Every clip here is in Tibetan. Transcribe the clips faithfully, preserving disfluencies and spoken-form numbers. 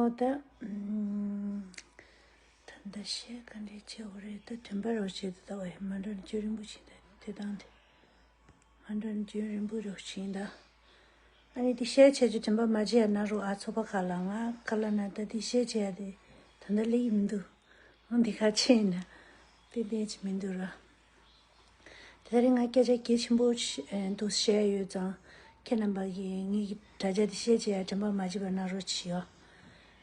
ད་ཨམ། ད་ལྟ་བཤད་ག་འདྲས་བྱེད་དགོས་རེད། ད་དྲན་པ་རོགས་བྱེད། ད་ལྟ་བ་མ་འགྲོ་ན་རྒྱུན་རིང་པོ་ཞིག་ད་དེ་དང་དེ་མ་འགྲོ་ན་རྒྱུན་རིང་པོ་རོགས་བྱེད་ད། ཨ་ནི་དེ་བཤད་བྱས་ཀྱི་དྲན་པ་མ་བརྗེད་ཡ་གནང་རོགས་ཨ། ཚོགས་པ་ཁག་ལ་ང་ག་ལ་ན་ད་དེ་བཤད་བྱས་ཡ་དེ་ད་ལྟ་སླེབས་ཀྱི་མི་འདུག་ཨང་། དེ་ཁ་ཕྱེ་ན་དཔེ་བདེ་ཅིག་མི་འདུག་ར། དེ་རིང་ང་སྐད་ཆ་གལ་ཆེན་པོ་ཞིག་ཨེ་འདུག་བཤད་ཡོད་ཙང་། ཁྱེད་རྣམ་པ་གིས་ངེད་ཀྱི་དྲ་རྒྱ་དེ་ཤེར་བྱེད་ཡ་དྲན་པ་མ་བརྗེད་པ་གནང་རོགས་བྱེད་ཡོ།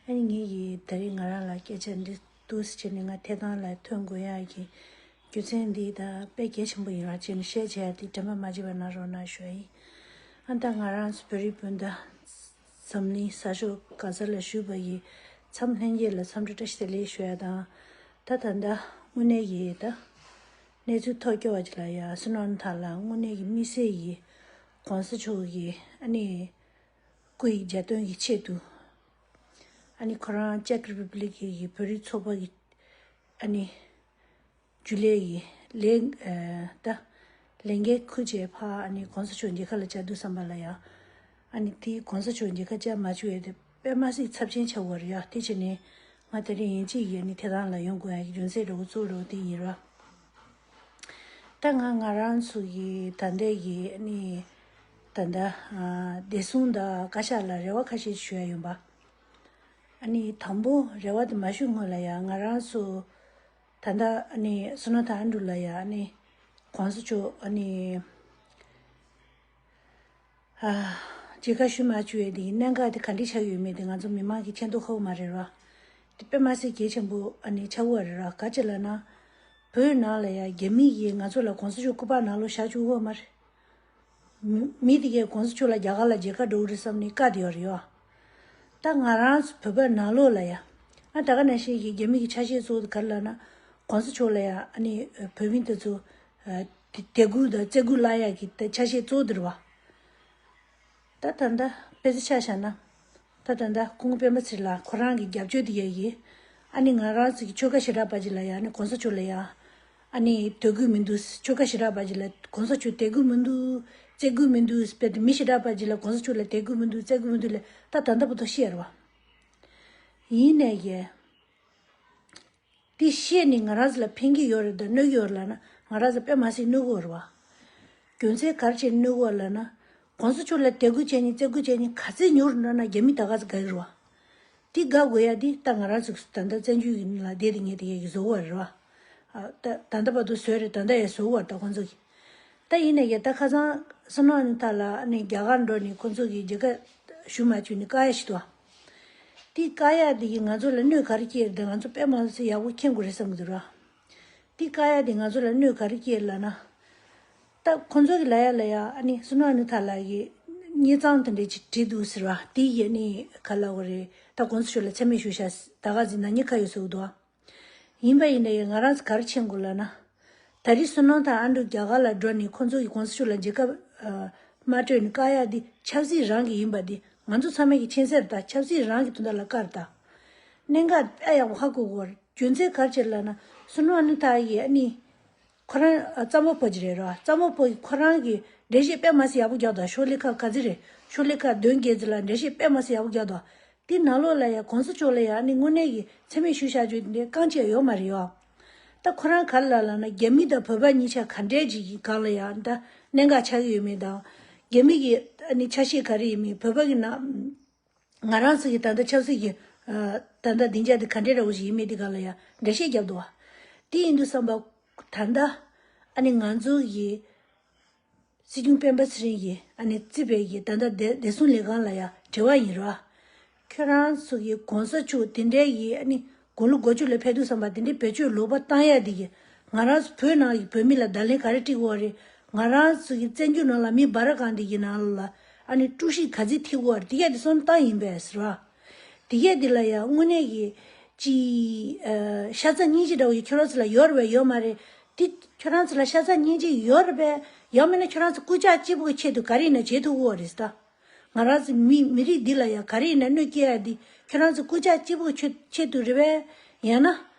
ཨ་ནི་ངེད་ཀྱིས་དེ་རིང་ང་རང་ལ་སྐད་ཆ་འདི་འདུག་སེ་བྱས་ནས་ང་ཐད་གཏོང་ལ་ཐོན་དགོས་ཡ་གི་རྒྱུ་མཚན་འདི་ད་དཔེ་གལ་ཆེན་པོ་ཡིན་ར་བྱས་ནས་ཤེར་བྱེད་ཡ་དེ་དྲན་པ་མ་བརྗེད་པ་གནང་རོགས་གནང་ཞུ་ཡ་ཡིན། ཨ་ད་ང་རང་ཚོ་བོད་རིགས་སྤུན་ཟླ་འཛམ་གླིང་ས་ཕྱོགས་ག་ས་ལ་བཞུགས་པ་ཡི་མཚམས་ལྷན་རྒྱས་ལ་འཚམས་འདྲི་བཀྲ་ཤིས་བདེ་ལེགས་ཞུ་ཡ་དང་། ད་ད་ལྟ་དངོས་གནས་ཡི་ད་གནས་ཚུལ་ཐོ་སྐྱོ་བ་ཅིག་ལ་ཡ་སུ་ནོ་ཐ་ལ་དངོས་གནས་ཀྱི་དམིགས་བསལ་གྱི་གོང་ས་མཆོག་གི་ཨ་ནི་སྐུ་ཡི་གྱ་སྟོན་གྱི་ཆེད་དུ་ཨ་ནི་ཁོ་རང་ཅེཀ་རི་པབ་ལིག་གི་བོད་རིགས་ཚོགས་པ་གི་ཨ་ནི་རྒྱུན་ལས་ཀྱི་ལས་ཨ་ད་ལས་འགན་འཁུར་བྱས་ཕ་ཨ་ནི་གོང་ས་མཆོག་མཇལ་ཁ་ལ་བཅར་དུས་ཙམ་པ་ལ་ཡ། ཨ་ནི་དེའི་གོང་ས་མཆོག་མཇལ་ཁ་བཅར་མ་བཅུག་ཡ་དེ་དཔེ་མ་སྲིད་ཚབས་ཆེན་ཆགས་པ་རེད་ཡ། དེ་བྱས་ནས་ང་དེ་རིང་ཡིན་གཅིག་ཡིན་ནི་ཐད་གཏོང་ལ་ཡོང་དགོས་ཡ་གི་རྒྱུ་མཚན་འདྲ་བོ་གཙོ་བོ་འདྲ་བོ་དེ་ཡིན་ར། ད་ང་ང་རང་ཚོ་གི་ད་ལྟའི་གི་ཨ་ནི་ད་ལྟ་ཨ་བདེ་སྲུང་དང་བཀའ་ཤག་ལ་རེ་བ་ཁ་ཤས་ཞུ་ཡ་ཡོད་པ། ཨ་ནི་དང་པོ་རེ་བ་དེ་མ་ཞུ་སྔོན་ལ་ཡ་ང་རང་ཚོ་ད་ལྟ་ཨ་ནི་སུ་ནོ་ཐ་ཨན་ཌྲུ་ལ་ཡ་ཨ་ནི་གོང་ས་མཆོག་ཨ་ནི། ཨ། མཇལ་ཁ་ཞུ་མ་བཅུག་ཡས་དེ་གནད་འགག་དེ་ག་འདྲ་ཆགས་ཡོད་མེད་དེ་ང་ཚོ་མི་མང་གི་མཁྱེན་རྟོགས་ཁག་པོ་མ་རེད་ར། དེ་དཔེ་མ་སྲིད་གལ་ཆེན་པོ་ཨ་ནི་ཆགས་པ་རེད་ར། ག་ཅི་ལབ་ན། བོད་ནང་ལ་ཡ་རྒྱ་མི་ཡིས་ང་ཚོ་ལ་གོང་ས་མཆོག་སྐུ་པར་ནང་ལོགས་བཞག་བཅུག་ཡོད་མ་རེད། མི་མི་དེ་གས་གོང་ས་མཆོག་ལ་རྒྱ་གར་ལ་མཇལ་ཁ་འགྲོ་གི་རེད་བསམ་ནས་བཀག་བསྡད་ཡོད་རེད་ཡ། ད་ང་རང་ཚོ་བོད་པ་ནང་ལོགས་ལ་ཡ། ཨ་ད་ག་ནང་བཞིན་གྱི་རྒྱ་མི་གི་ཆ་ཤས་གཙོ་བོ་དེ་ག་རེ་ལབ་ན། གོང་ས་མཆོག་ལ་ཡ་ཨ་ནི་བོད་མི་དེ་ཚོ་ཨ་དེ་དད་གུས་དང་བརྩི་བཀུར་བརླག་ཡ་གི་ད་ཆ་ཤས་གཙོ་བོ་དེ་རེད་བ། ད་ད་ལྟ་དཔེ་ཆ་ཆ་བཞག་ན། ད་ད་ལྟ་སྐུ་ངོ་སྤེན་པ་ཚེ་རིང་ལགས་ཁོ་རང་གི་རྒྱབ་སྐྱོར་དེ་ཡ་ཡིས། ཨ་ནི་ང་རང་ཚོ་གི་ཆོལ་ཁ་ཞེ་དྲག་པ་ཅིག་ལ་ཡ་ཨ་ནི་གོང་ས་མཆོག་ལ་ཡ། ཨ་ནི་དད་གུས་མི་འདུག་ཆོལ་ཁ་ཞེ་དྲག་པ་ཅིག་ལ་གོང་ས་མཆོག་དད་གུས་མི་འདུག་བརྩི་བཀུར་མི་འདུག་དཔེ་དེ་མི་ཞེ་དྲག་པ་ཅིག་ལ་གོང་ས་མཆོག་ལ་དད་གུས་མི་འདུག་བརྩི་བཀུར་མི་འདུག་ལ་ད་ད་ལྟ་བར་དུ་བཤད་རེད་བ། ཡིན་ནའི་གི། དེ་བཤད་ནས་ང་རང་ཚོ་ལ་ཕན་གྱི་ཡོད་རེད་དང་གནོད་ཀྱི་ཡོད་རེད་ལབ་ན་ང་རང་ཚོ་དཔེ་མ་སྲིད་གནོད་གི་ཡོད་རེད་བ། རྒྱུ་མཚན་ག་རེ་བྱས་གནོད་གི་ཡོད་ལབ་ན། གོང་ས་མཆོག་ལ་དད་གུས་བྱས་ནས་བརྩི་བཀུར་བྱས་ནས་ག་ཚད་ཉུང་རུ་འགྲོ་ན་རྒྱ་མི་ད་ག་ཚོད་དགའ་གི་རེད་བ། དེ་དགའ་དགོས་ཡ་དེ་ད་ང་རང་ཚོ་ད་ལྟ་བཙན་བྱོལ་གྱི་ནང་ལ་བསྡད་དེ་ངས་དེ་གས་ཀྱི་བཟོ་བ་རེད་བ། ཨ་ད་ད་ལྟ་བར་དུ་བཟོས་རེད། ད་ལྟ་ཡང་བཟོ་བ་རེད་ད་ཁོང་ཚོ་གིས། ད་ཡིན་ནའི་ཡ་ད་ཁ་སང་སུ་ནོ་ཨ་ནི་ཐ་ལ་ཨ་ནི་རྒྱ་གར་འགྲོ་ནས་ཁོང་ཚོ་གིས་མཇལ་ཁ་ཞུ་མ་བཅུག་ནས་བཀག་ཡ་ཞིག་འདུག་བ། དེ་བཀག་ཡ་དེ་གིས་ང་ཚོ་ལ་གནོད་ག་རེ་སྐྱེལ་རེད། ང་ཚོ་དཔེ་མ་སྲིད་ཡག་པོ་མཁྱེན་དགོས་རེད་བསམ་གྱི་འདུག་ར། དེ་བཀག་ཡ་དེ་ང་ཚོ་ལ་གནོད་ག་རེ་སྐྱེལ་ལབ་ན། ད་ཁོང་ཚོ་གི་ལབ་ཡ་ལ་ཡ་ཨ་ནི་སུ་ནོ་ཨ་ནི་ཐ་ལ་གི་གཉེར་རྩོམ་དེ་འདྲས་ཅིག་བྲིས་འདུག་ཟེར་བ་དེ་ཡི་ཨ་ནི་ག་ལབ་དགོས་རེད། ད་གོང་ས་མཆོག་ལ་མཚན་སྨད་ཞུ་ཤག་ད་ག་ཟིག་ན་ཉེ་ཁ་ཡོད་ཟེར་གི་འདུག་བ། ཡིན་པ་ཡིན་ནའི་ང་རང་ཚོ་ག་རེ་མཁྱེན་དགོས་ལབ་ན། ད་རེས་སུ་ནོ་ཐ་ཨན་ཌྲུ་རྒྱ་གར་ལ་འགྲོ་ནས་ཁོང་ཚོ་གིས་གོང་ས་མཆོག་ལ་མཇལ་ཁ་ཨ་མ་སྤྲོད་ནས་བཀག་ཡ་འདི་ཆབ་སྲིད་རང་གི་ཡིན་པ་འདི་ང་ཚོ་ཚང་མས་ཀྱི་མཁྱེན་གསལ་རེད། ད་ཆབ་སྲིད་རང་གི་དོན་དག་ལ་བཀག་རེད་ད། གནད་འགག་དཔེ་ཡག་པོ་ཧ་གོ་དགོས་རེད། རྒྱུ་མཚན་ག་རེ་བྱས་ལབ་ན་སུ་ནོ་ཨ་ནི་ཐ་ཡིས་ཨ་ནི། ཁོ་རང་ཨ་གཙང་པོ་བོད་ཀྱི་རེད་ར། གཙང་པོ་བོད་ཀྱི་ཁོ་རང་གི་འགྲེལ་བཤད་དཔེ་མ་སྲིད་ཡག་པོ་རྒྱག་འདུག་ཤོག་ལྷེ་ཁག་ག་ཚོད་རེད། ཤོག་ལྷེ་ཁག་བདུན་བརྒྱད་ཙམ་ལ་འགྲེལ་བཤད་དཔེ་མ་སྲིད་ཡག་པོ་རྒྱག་འདུག་དེ་ནང་ལོགས་ལ་ཡ་གོང་ས་མཆོག་ལ་ཡ་ཨ་ནི་དངོས་གནས་ཀྱི་མཚན་སྨད་ཞུ་བཞག་རྒྱུ་དེ་འདྲའི་རྐང་གཅིག་ཡོད་མ་རེད་ཡ། ད་ཁོ་རང་ག་རེ་ལབ་ལབ་ན་རྒྱ་མི་དང་བོད་པ་གཉིས་ཆ་ག་འདྲས་ཅིག་གི་སྒང་ལ་ཡ་ད་གནད་འགག་ཆགས་ཀྱི་ཡོད་མེད་དང་། རྒྱ་མི་གི་ཨ་ནི་ཆ་ཤས་ག་རེ་ཡིན་མིན་བོད་པ་གི་ནང་། ང་རང་ཚོ་གི་ད་ལྟ་ཆབ་སྲིད་ཀྱི་ཨ་ད་ལྟ་སྡིངས་ཆ་དེ་ག་འདྲས་འདྲ་བོ་ཞིག་ཡིན་མིན་དེ་སྒང་ལ་ཡ་འགྲེལ་བཤད་རྒྱབ་འདུག་བ། དེ་ཡིན་དུས་ཙམ་པ་ད་ལྟ་ཨ་ནི་ང་ཚོ་གི་སྲིད་སྐྱོང་སྤེན་པ་ཚེ་རིང་གིས་ཨ་ནི་རྩིས་པའི་གི་ད་ལྟ་བདེ་བདེ་སྲུང་ལས་ཁང་ལ་ཡ་དྲི་བ་ཡིན་ར། ཁྱོད་རང་ཚོ་གི་གོང་ས་མཆོག་དེ་འདྲའི་གི་ཨ་ནི་དགུང་ལོ་དགུ་བཅུ་ལ་ཕེབས་དུས་ཙམ་པ་དེ་འདྲའི་བེད་སྤྱོད་ལོག་པ་བཏང་ཡ་དེ་གི་ང་རང་ཚོ་བོད་ནང་གི་བོད་མི་ལ་བརྡ་ལན་ག་རེ་སྤྲད་དགོས་རེད། ང་རང་ཚོ་གི་བཙན་བྱོལ་ནང་ལ་མི་སྦ་ར་གང་དེ་གི་ནང་ལ་ཨ་ནི་དཀྲུག་ཤིང་ག་ཚོད་ཐེབས་དགོས་རེད། དེ་གས་དེ་སོང་བཏང་ཡིན་པས་ཟེར་བ། དེ་གས་དེ་ལ་ཡང་དངོས་གནས་ཀྱི་ཅི་ཨ་ཤ་ཚ་སྙིང་རྗེ་འདྲ་བོ་ཡི་ཁྱོད་རང་ཚོ་ལ་ཡོད་རེད་པས་ཡོད་མ་རེད། དེ་ཁྱོད་རང་ཚོ་ལ་ཤ་ཚ་སྙིང་རྗེ་ཡོད་རེད་པས། ཡང་མིན་ན་ཁྱོད་རང་ཚོ་སྐུ་ཕྱག་གཅིག་པུ་གི་ཆེད་དུ་ག་རེ་ཡིན་ན་བྱེད་ཐུབ་ཀྱི་ཡོད་རེད་ད། ང་རང་ཚོ་མི་མི་རིགས་འདི་ལ་ཡང་ག་རེ་ཡིན་ན་གནོད་སྐྱེལ་ཡ་འདི་ཁྱོད་རང་ཚོ་སྐུ་ཕྱག་གཅིག་པུ་གི་ཆེད་ཆེད་དུ་རེད་པས། ཡང་ན།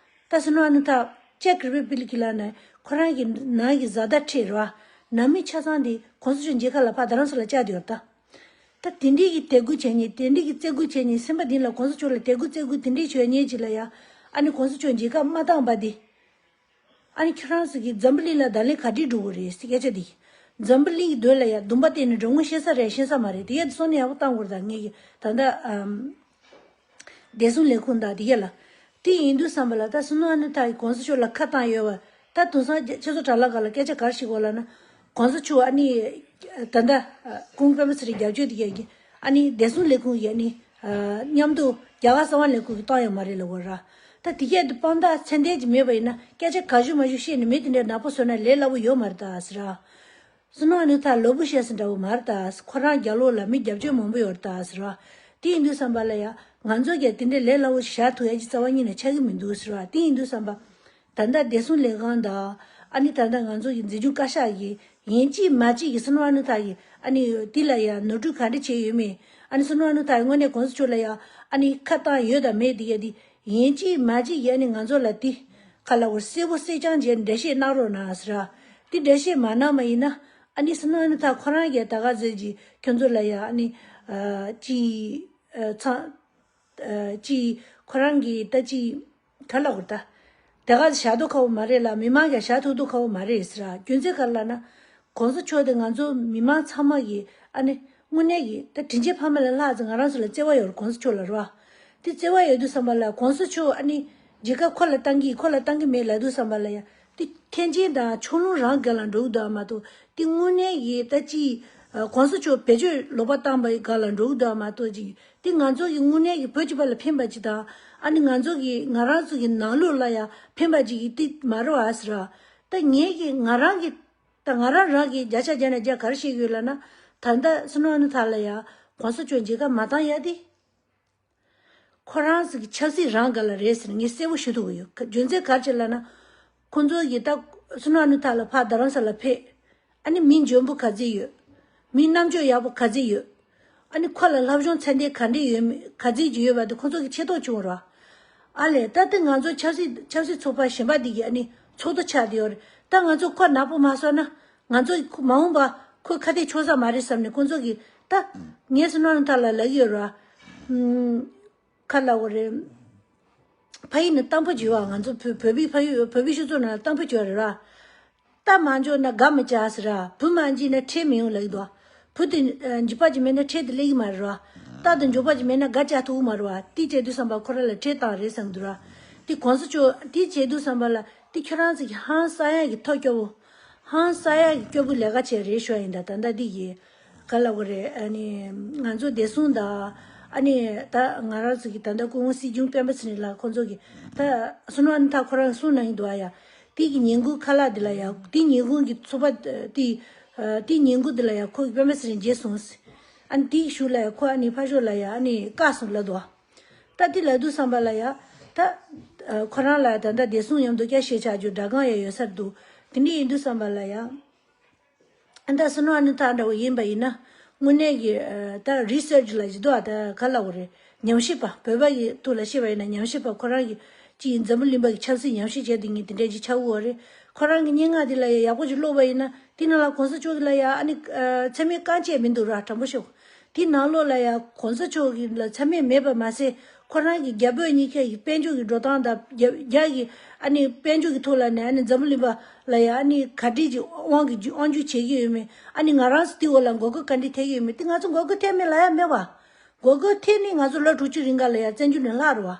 ད་སུ་ནོ་ཨ་ནི་ཐ་ཅེཀ་རི་པབ་ལིག་གི་ལ་ནས་ཁོ་རང་གི་ནང་གི་བཟའ་ཟླ་ཁྲིད་རེད་བ། ནང་མི་ཆ་ཚང་འདི་གོང་ས་མཆོག་མཇལ་ཁ་ལ་ཕ་རྡ་རམ་ས་ལ་བཅར་དུ་ཡོད་ད། ད་ ད་དེ་འདྲའི་གི་དད་གུས་བྱས་ནས་དེ་འདྲའི་གི་བརྩི་བཀུར་བྱས་ནས་སེམས་པ་འདི་ལ་གོང་ས་མཆོག་ལ་དད་གུས་བརྩི་བཀུར་དེ་འདྲའི་བྱས་ནས་ཅིག་ལ་ཡ། ཨ་ནི་གོང་ས་མཆོག་མཇལ་ཁ་མ་བཏང་བ་འདི། ཨ་ནི་ཁྱོད་རང་ཚོ་གིས་འཛམ་བུ་གླིང་ལ་བརྡ་ལན་ག་འདྲས་འགྲོ་གི་རེད་ཟེར་སྐད་ཆ་འདི། འཛམ་བུ་གླིང་གི་མདུན་ལ་ཡ་འདུན་པ་བསྟན་ནས་འགྲོ་དངུལ་ཤེས་ས་རེད་ཤེས་ས་མ་རེད་དེ་ཡ་འདི་སོང་ནས་ཡག་པོ་བཏང་དགོས་རེད། ད་ངས་ཀྱི་ད་ལྟ་ཨམ། བདེ་སྲུང་ལས་ཁུངས་དང་དེ་ག་ལ། དེ་ཡིན་དུས་ཙམ་པ་ལ་ད་སུ་ནུ་ཨ་ནུ་ཐ་ཡི་གོང་ས་མཆོག་ལ་ཁ་བཏང་ཡོད་བ། ད་དེང་སང་ཁྱེད་ཚོ་དྲ་ལམ་སྒང་ལ་སྐད་ཆ་ག་རེ་བཤད་གོ་ལབ་ན། གོང་ས་མཆོག་ཨ་ནི། ད་ལྟ་ཁོང་པད་མ་ཚེ་རིང་རྒྱབ་སྐྱོར་དེ་ག་གི་ཨ་ནི་བདེ་སྲུང་ལས་ཁུངས་ཀྱི་ཨ་ནི། མཉམ་དུ་རྒྱ་གར་གསང་བ་ལས་ཁུངས་ཀྱི་བཏང་ཡོད་མ་རེད་ལབ་གོ་ར། ད་དེ་ག་དེ་དཔང་རྟགས་ཚད་ལྡན་ཅིག་མེད་པ་ཡིན་ན་སྐད་ཆ་ག་ཞུ་མ་ཞུ་བཤད་ནས་མི་དེ་འདྲའི་ནག་པོ་བཟོས་ན་ལས་སླ་པོ་ཡོད་མ་རེད་ད་ཟེར་ར། སུ་ནུ་ཨ་ནུ་ཐ་ལོ་བུ་བཤད་ཟིན་འདྲ་བོ་མ་རེད་ད། ཁོ་རང་རྒྱ་ལོ་ལ་མི་རྒྱབ་སྐྱོར་མང་པོ་ཡོད་རེད་ད་ཟེར་བ། དེ་ཡིན་དུས་ཙམ་པ་ལ་ཡ་ང་ཚོ་གས་དེ་འདྲའི་ལས་སླ་བོ་ཞིག་བཞག་ཐུབ་ཡ་ཅིག་རྩ་བ་ཉིད་ནས་ཆགས་ཀྱི་མི་འདུག་ཟེར་བ། དེ་ཡིན་དུས་ཙམ་པ། ད་ལྟ་བདེ་སྲུང་ལས་ཁང་དང་ཨ་ནི་ད་ལྟ་ང་ཚོ་གི་འཛིན་སྐྱོང་བཀའ་ཤག་གིས་ཡིན་གཅིག་མིན་གཅིག་གིས་སུ་ནུ་ཨ་ནུ་ཐ་གིས་ཨ་ནི་དེ་ལ་ཡ་ནོར་འཁྲུལ་ག་འདྲ་བྱས་ཡོད་མེད། ཨ་ནི་སུ་ནུ་ཨ་ནུ་ཐ་གིས་དངོས་གནས་གོང་ས་མཆོག་ལ་ཡ་ཨ་ནི་ཁ་བཏང་ཡོད་དམ་མེད་དེ་གས་དེ། ཡིན་གཅིག་མིན་གཅིག་ཡ་ནི་ང་ཚོ་ལ་དེ་ཁ་ལ་འོར་གསལ་པོ་གསལ་རྐྱང་བྱས་འགྲེལ་བཤད་གནང་རོགས་གནང་ཟེར་ར། དེ་འགྲེལ་བཤད་མ་གནང་བ་ཡིན་ན་ཨ་ནི་སུ་ནུ་ཨ་ནུ་ཐ་ཁོ་རང་གིས་ད་ག་ཟེར་གྱི་ཁྱོད་ཚོ་ལ་ཡ་ཨ་ནི་ཅི་ཚང་ཅི་ཁོ་རང་གིས་ད་ཅི་ག་ལ་འོར་ད་ད་ག་བཞག་དུ་ཁ་བོ་མ་རེད་ལ་མི་མང་གིས་བཞག་ཐུབ་དུ་ཁ་བོ་མ་རེད་ཟེར་ར། རྒྱུ་མཚན་ག་ལ་ན། གོང་ས་མཆོག་དེ་ང་ཚོ་མི་མང་ཚང་མ་གི་ཨ་ནི་དངོས་གནས་ཀྱི་ད་དྲིན་ཅན་ཕ་མ་ལས་ལྷག་ཙམ་ང་རང་ཚོ་ལ་བརྩེ་བ་ཡོད་རེད་གོང་ས་མཆོག་ལ་རེད་བ། དེ་བརྩེ་བ་ཡོད་དུས་ཙམ་པ་ལ་གོང་ས་མཆོག་ཨ་ནི་མཇལ་ཁ་ཁོ་ལ་བཏང་གི་ཁོ་ལ་བཏང་གི་མེད་ལབ་དུས་ཙམ་པ་ལ་ཡ་དེ་འཐེན་འཁྱེར་དང་ཕྱོགས་ལྷུང་རང་སྒང་ལ་འགྲོ་གི་འདུག་ཨ་མ་གཏོགས་དེ་དངོས་གནས་ཀྱི་ད་ཅི་གོང་ས་མཆོག་བེད་སྤྱོད་ལོག་པ་བཏང་པའི་སྒང་ལ་འགྲོ་གི་འདུག་ཨ་མ་གཏོགས་ཅི་དེ་ང་ཚོ་གི་དངོས་གནས་ཀྱི་བོད་སྤྱི་པ་ལ་ཕན་པ་ཅིག་དང་ཨ་ནི་ང་ཚོ་གི་ང་རང་ཚོ་གི་ནང་ལུགས་ལ་ཡ་ཕན་པ་ཅིག་གི་དེ་མ་རེད་བ་ཟེར་བ། ད་ངས་ཀྱི་ང་རང་གི་ད་ང་རང་རང་གིས་བརྒྱ་ཆ་བརྒྱ་ནས་བརྒྱ་ག་རེ་བཤད་ཀྱི་ཡོད་ལབ་ན། ད་ལྟ་སུ་ནུ་ཨ་ནུ་ཐ་ལ་ཡ་གོང་ས་མཆོག་མཇལ་ཁ་མ་བཏང་ཡ་དེ། ཁོ་རང་ཚོ་གི་ཆབ་སྲིད་རང་སྒང་ལ་རེད་ཟེར་ངས་གསལ་པོ་ཞུ་ཐུབ་ཀྱི་ཡོད། རྒྱུ་མཚན་ག་རེ་བྱས་ལབ་ན། ཁོང་ཚོ་གིས་ད་སུ་ནུ་ཨ་ནུ་ཐ་ལགས་ཕར་རྡ་རམ་ས་ལ་ཕེབས། ཨ་ནི་མི་འཇོན་པོ་ག་ཚོད་ཡོད། མི་རྣམ་དཔྱོད་ཡག་པོ་ག་ཚོད་ཡོད། ཨ་ནི་ཁོ་ལ་སློབ་སྦྱོང་ཚད་ལྡན་ག་འདྲས་ཡོད་མེད་ག་ཚོད་ཅིག་ཡོད་པ་དེ་ཁོང་ཚོ་གིས་ཤེས་རྟོགས་བྱུང་རོགས། ཨ་ལས་ད་ལྟ་ང་ཚོ་ཆབ་སྲིད་ཆབ་སྲིད་ཚོགས་པ་གཞན་པ་འདི་གི་ཨ་ནི་ཚོགས་གཙོ་ཆགས་བསྡད་ཡོད་རེད། ད་ང་ཚོ་ཁོ་ནག་པོ་མ་བཟོ་ན་ང་ཚོ་མ་འོངས་པ་ཁོ་ཁ་གཏད་གཅོག་ས་མ་རེད་བསམ་ནས་ཁོང་ཚོ་གིས་ད་ངས་སུ་ནུ་ཨ་ནུ་ཐ་ལ་ལབ་ཀྱི་ཡོད་རེད་བ། ཁ་ལ་འོ་རེད། ཕ་ཡུལ་ནས་གཏམ་དཔེ་བརྗོད་པ་ང་ཚོ་བོད་བོད་པའི་ཕ་ཡུལ་བོད་པའི་སྤྱི་ཚོགས་ནང་ལ་གཏམ་དཔེ་བརྗོད་རེད་ར། རྟ་མ་འཇོག་ན་སྒ་མི་བཅག་ཟེར་ར། བུ་མ་འཇིགས་ན་ཁྲལ་མི་ཡོང་ལབ་ཀྱི་འདུག་བུ་དེ་འཇིགས་པ་ཅིག་མེད་ན་ཁྲལ་དེ་སླེབས་ཀྱི་མ་རེད་ར། རྟ་དང་འཇོག་པ་ཅིག་མེད་ན་སྒ་བཅག་ཐུབ་ཀྱི་མ་རེད་བ། དེ་བྱས་དུས་ཙམ་པ་ཁོ་རང་ལ་ཁྲལ་བཏང་རེད་བསམ་གྱི་འདུག་ར། དེ་གོང་ས་མཆོག་དེ་བྱས་དུས་ཙམ་པ་ལ་དེ་ཁྱོད་རང་ཚོ་གི་ཧང་སང་ཡག་གི་ཐབས་སྐྱོ་བོ། ཧང་སང་ཡག་གི་སྐྱོ་པོ་ལས་ཀ་བྱས་རེད་ཤོག་ཡིན་ད་ད་ལྟ་འདི་ཡིན། ག་ལ་གོ་རེད། ཨ་ནི་ང་ཚོ་བདེ་སྲུང་དང་ཨ་ནི་ད་ང་རང་ཚོ་གི་ད་ལྟ་སྐུ་ངོ་སྲིད་སྐྱོང་སྤེན་པ་ཚེ་རིང་ལགས་ཁོང་ཚོ་གི་ད་སུ་ནུ་ཨ་ནུ་ཐ་ཁོ་རང་གསུང་གནང་གི་འདུག་ཨ་ཡ། དེ་གི་ཉིན་གུང་ཁ་ལག་དེ་ལ་ཡ་དེ་ཉིན་གུང་གི་ཚོགས་པ་དེ་དེ་ཉིན་གུང་དེ་ལ་ཡ་ཁོ་གི་སྤེན་པ་ཚེ་རིང་མཇལ་སོང་། ཨ་ནི་དེ་གི་གཞུག་ལ་ཡ་ཁོ་ཨ་ནི་ཕར་ཕྱོགས་ལ་ཡ་ཨ་ནི་བཀག་སོང་ལབ་འདུག་ད་དེ་ལབ་དུས་ཙམ་པ་ལ་ཡ་ད་ཁོ་རང་ལ་ད་ལྟ་བདེ་སྲུང་མཉམ་དུ་སྐྱ་ཞེ་ཆགས་རྒྱུ་སྒྲ་གང་ཡང་ཡོད་ས་འདུག་དེ་འདྲ་ཡིན་དུས་ཙམ་པ་ལ་ཡ། ཨ་ད་སུ་ནུ་ཨ་ནུ་ཐ་འདྲ་བོ་ཡིན་པ་ཡིན་ན་དངོས་གནས་ཀྱི་ཨ་ད་རི་སར་ཆི་ལ་ཇི་དུ་ཨ་ད་ག་ལ་འོ་རེད། ཉམས་ཞིབ་པ་བོད་པ་ཡི་ཐོག་ལ་བཤད་པ་ཡིན་ན་ཉམས་ཞིབ་པ་ཁོ་རང་གི་ཅི་ཡིན་འཛམ་བུ་གླིང་པ་གི་ཆབ་སྲིད་ཉམས་ཞིབ་བྱས་དེ་ངས་དེ་འདྲ་ཅིག་ཆགས་འོ་རེད། ཁོ་རང་གི་སྙན་ངག་དེ་ལ་ཡ་ཡག་པོ་ཅིག་ཀློག་པ་ཡིན་ན་དེ་ནང་ལ་གོང་ས་མཆོག་གི་ལ་ཡ་ཨ་ནི་ཨ་མཚན་སྨད་རྐང་གཅིག་མི་འདུག་ར་དྲང་པོ་ཤོད། དེ་ནང་ལོགས་ལ་ཡ་གོང་ས་མཆོག་གི་ལ་མཚན་སྨད་མེད་པ་མ་ཟད་ཁོ་རང་གི་རྒྱ་བོད་གཉིས་ཀ་ཡི་དཔལ་འབྱོར་གྱི་འགྲོ་སྟངས་དང་རྒྱ་རྒྱ་གི་ཨ་ནི་དཔལ་འབྱོར་གྱི་ཐོག་ལ་ནས་ཨ་ནི་འཛམ་བུ་གླིང་པ་ལ་ཡ་ཨ་ནི་ག་འདྲས་ཀྱི་དབང་གི་དབང་སྒྱུར་བྱེད་ཀྱི་ཡོད་མེད། ཨ་ནི་ང་རང་ཚོ་དེ་འོག་ལ་མགོ་སྐོར་ག་འདྲས་ཐེབས་ཀྱི་ཡོད་མེད་དེ་ང་ཚོ་མགོ་སྐོར་ཐེབས་མེད་ལ་ཡ་མེད་པ། མགོ་སྐོར་ཐེབས་ནི་ང་ཚོ་ལོ་དྲུག་ཅུ་རིང་ག་ལ་ཡ་བཙན་བྱོལ་ནས་ལྷག་རེད་བ།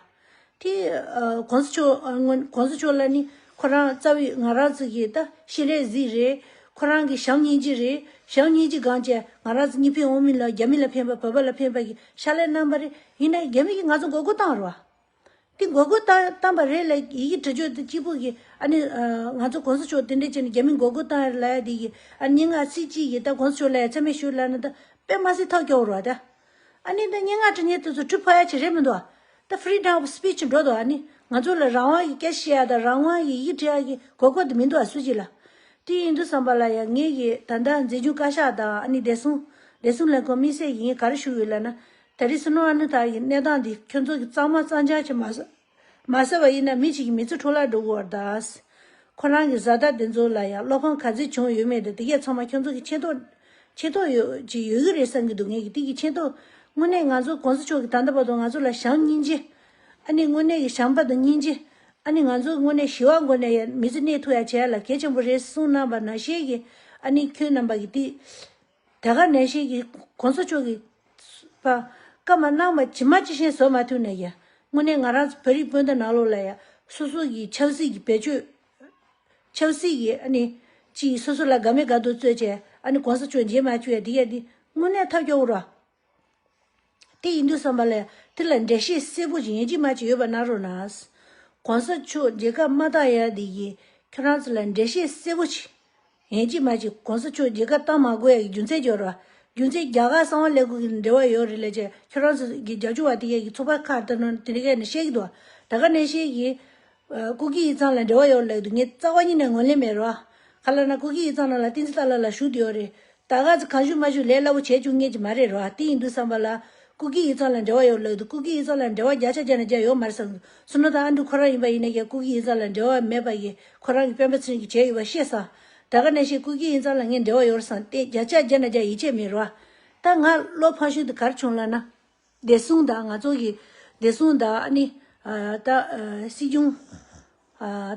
དེ་ཨ་གོང་ས་མཆོག་ཨ་སྔོན་གོང་ས་མཆོག་ལ་ནི་ཁོ་རང་རྩ་བའི་ང་རང་ཚོ་གི་ད་ཤེས་རིག་གཟིགས་རེད། ཁོ་རང་གི་བྱམས་སྙིང་རྗེ་རེད། བྱམས་སྙིང་རྗེ་གང་བྱས་ང་རང་ཚོ་གཉིས་ཕན་དབང་མིན་ལ་རྒྱ་མི་ལ་ཕན་པ་བོད་པ་ལ་ཕན་པ་གི་ཕྱག་ལས་གནང་པ་རེད། ཡིན་ན་རྒྱ་མི་གིས་ང་ཚོ་མགོ་སྐོར་བཏང་རེད་བ། དེ་མགོ་སྐོར་བཏང་བཏང་པ་རེད་ལ་ཡི་གེ་འབྲི་རྒྱུ་དེ་གཅིག་པུ་གི་ཨ་ནི་ང་ཚོ་གོང་ས་མཆོག་དེ་འདྲ་བྱས་ནས་རྒྱ་མི་མགོ་སྐོར་བཏང་ཡ་ལ་ཡ་དེ་གི་ཨ་ནི་ང་སྲིད་སྤྱི་གི་ད་གོང་ས་མཆོག་ལ་ཡ་མཚན་སྨད་ཞུ་ལབ་ན་ད་དཔེ་མ་སྲིད་ཐབས་སྐྱོ་བོ་རེད་བ་ད། ཨ་ནི་ད་སྙན་ངག་འབྲི་མཁན་དེ་ཚོ་གྲི་ཕོག་ཡ་ཅིག་རེད་མི་འདུག་བ། ད་freedom of speech འགྲོ་འདུག་ཨ་ནི་ང་ཚོ་ལ་རང་དབང་གི་སྐད་ཆ་བཤད་ཡ་དང་རང་དབང་གི་ཡི་གེ་འབྲི་ཡ་གི་གོ་སྐབས་དེ་མི་འདུག་ཨ་སུ་ཅིག་ལ། དེ་ཡིན་དུས་ཙམ་པ་ལ་ཡ་ངེད་ཀྱི་ད་ལྟ་འཛིན་སྐྱོང་བཀའ་ཤག་དང་ཨ་ནི་བདེ་སྲུང་བདེ་སྲུང་ལས་ཁུངས་དམིགས་བསལ་གྱིས་ངས་ག་རེ་ཞུ་ཡོད་ལབ་ན། ད་རེས་སུ་ནོ་ཨ་ནུ་ཐར་གྱི་གནས་སྟངས་འདི་ཁྱོད་ཚོ་གི་གཙང་མ་གཙང་རྐྱང་ཅིག་མ་བཟོ་མ་ཟེར་བ་ཡིན་ན་མི་གཅིག་གི་མི་ཚེ་འཕྲོ་བརླག་འགྲོ་གི་ཡོད་རེད་ད། ཁོ་རང་གི་བཟའ་ཟླ་དེ་ཚོ་ལ་ཡང་བློ་ཕམ་ག་ཚོད་བྱུང་ཡོད་མེད་དེ་དེ་གས་ཚང་མ་ཁྱོད་ཚོ་གིས་ཤེས་རྟོགས་ ཆེ་ཐོག་ཡོད་ཅིག་ཡོད་ཀྱི་རེད་བསམ་གྱི་འདུག་ངས་ཀྱི་དེ་གི་ཆེ་ཐོག་དངོས་གནས་ང་ཚོ་གོང་ས་མཆོག་གི་ད་ལྟ་བར་དུ་ང་ཚོ་ལ་བྱམས་སྙིང་རྗེ། ཨ་ནི་དངོས་གནས་ཀྱི་བྱམས་པ་དང་སྙིང་རྗེ། ཨ་ནི་ང་ཚོ་དངོས་གནས་ཞི་བ་དངོས་གནས་ཡ་མི་ཚེ་གནས་ཐུབ་ཡ་བྱས་ལ་གལ་ཆེན་པོ་རེད་གསུངས་གནང་བ་ནང་བཞིན་གྱི་ཨ་ནི་ཁྱོད་རྣམ་པ་གི་དེ། དེ་ག་ནང་བཞིན་གྱི་གོང་ས་མཆོག་གི་པ་བཀའ་མ་གནང་བ་ཇི་མ་ཇི་བཞིན་བཟོ་མ་ཐུབ་ནས་ཀྱང་དངོས་གནས་ང་རང་ཚོ་བོད་རིགས་སྤུན་ཟླ་ནང་ལོགས་ལ་ཡང་སོ་སོ་གི་ཆབ་སྲིད་ཀྱི་བེད་སྤྱོད། ཆབ་སྲིད་ཀྱི་ཨ་ནི་ཅིག་སོ་སོ་ལ་དགའ་མི་དགའ་མདོག་བཙོས་བྱས་ཨ་ནི་གོང་ས་མཆོག་མཇལ་མ་བཅུག་ཡ་འདི་ཡ་འདི་དངོས་གནས་ཐབས་སྐྱོ་བོ་ར། དེ་ཡིན་དུས་བསམ་པ་ལ་དེ་ལ་འགྲེལ་བཤད་གསལ་པོ་ཅིག་ཡིན་གཅིག་མ་གཅིག་ཡོད་པ་གནང་རོགས་གནང་། གོང་ས་མཆོག་མཇལ་ཁ་མ་བཏང་ཡ་དེ་གིས་ཁྱོད་རང་ཚོ་ལ་འགྲེལ་བཤད་གསལ་པོ་ཅིག་ཡིན་གཅིག་མ་གཅིག་གོང་ས་མཆོག་མཇལ་ཁ་བཏང་མ་དགོས་ཡ་གི་རྒྱུ་མཚན་ཅིག་ཡོད་རེད་བ། རྒྱུ་མཚན་རྒྱ་གར་གསང་བ་ལས་ཁུངས་ཀྱི་འབྲེལ་བ་ཡོད་རེད་ལབ་བྱས་ཁྱོད་རང་ཚོ་གི་རྒྱབ་སྐྱོར་བ་དེ་གས་ཀྱི་ཚོགས་པ་ཁག་ལྟར་ནང་དེ་འདྲ་གས་ནས་བཤད་ཀྱི་འདུག་ད་ག་ནང་བཞིན་གྱི་སྐུ་སྒེར་ཡིག་ཚང་ལ་འབྲེལ་བ་ཡོད་ལབ་འདུག་ངས་རྩ་བ་ཉིད་ནས་ངོས་ལེན་མེད་རེད་བ། ག་ལབ་ན་སྐུ་སྒེར་ཡིག་ཚང་ནང་ལ་བསྟན་འཛིན་ཏཱ་ལ་ལགས་ཞུགས་བསྡད་ཡོད་རེད། ད་ག་ཚོད་གང་བཞུགས་མ་བཞུགས་ལས་སླ་བོ་བྱས་བཅུག་ངེས་ཀྱི་མ་རེད་རོ། དེ་ཡིན་དུས་བསམ་པ་ལ་སྐུ་སྒེར་ཡིག་ཚང་ལ་འབྲེལ་བ་ཡོད་ལབ་འདུག་སྐུ་སྒེར་ཡིག་ཚང་ལ་འབྲེལ་བ་བརྒྱ་ཆ་བརྒྱ་ནས་བརྒྱ་ཡོད་མ་རེད་བསམ་འདུག་བསོད་ནམས་དང་ཨ་འབྲུག་ཁོ་རང་ཡིན་པ་ཡིན་ན་ཀྱང་སྐུ་སྒེར་ཡིག་ཚང་ལ་འབྲེལ་བ་མེད་པ་ཡིན་ཁོ་རང་གི་སྤེན་པ་ཚེ་རིང་གིས་བྱས་ཡོད་པ་ཤེས་སོང་། ད་ག་ནང་བཞིན་སྐུ་སྒེར་ཡིག་ཚང་ལ་ངས་འབྲེལ་བ་ཡོད་རེད་བསམ་སྟེ་བརྒྱ་ཆ་བརྒྱ་ནས་བརྒྱ་ཡིད་ཆེས་མེད་རོ། ད་ང་བློ་ཕམ་ཤོས་དེ་ག་རེ་བྱུང་ལབ་ན། བདེ་སྲུང་དང་ང་ཚོ་གི་བདེ་སྲུང་དང་ཨ་ནི་ད་སྲིད་སྐྱོང་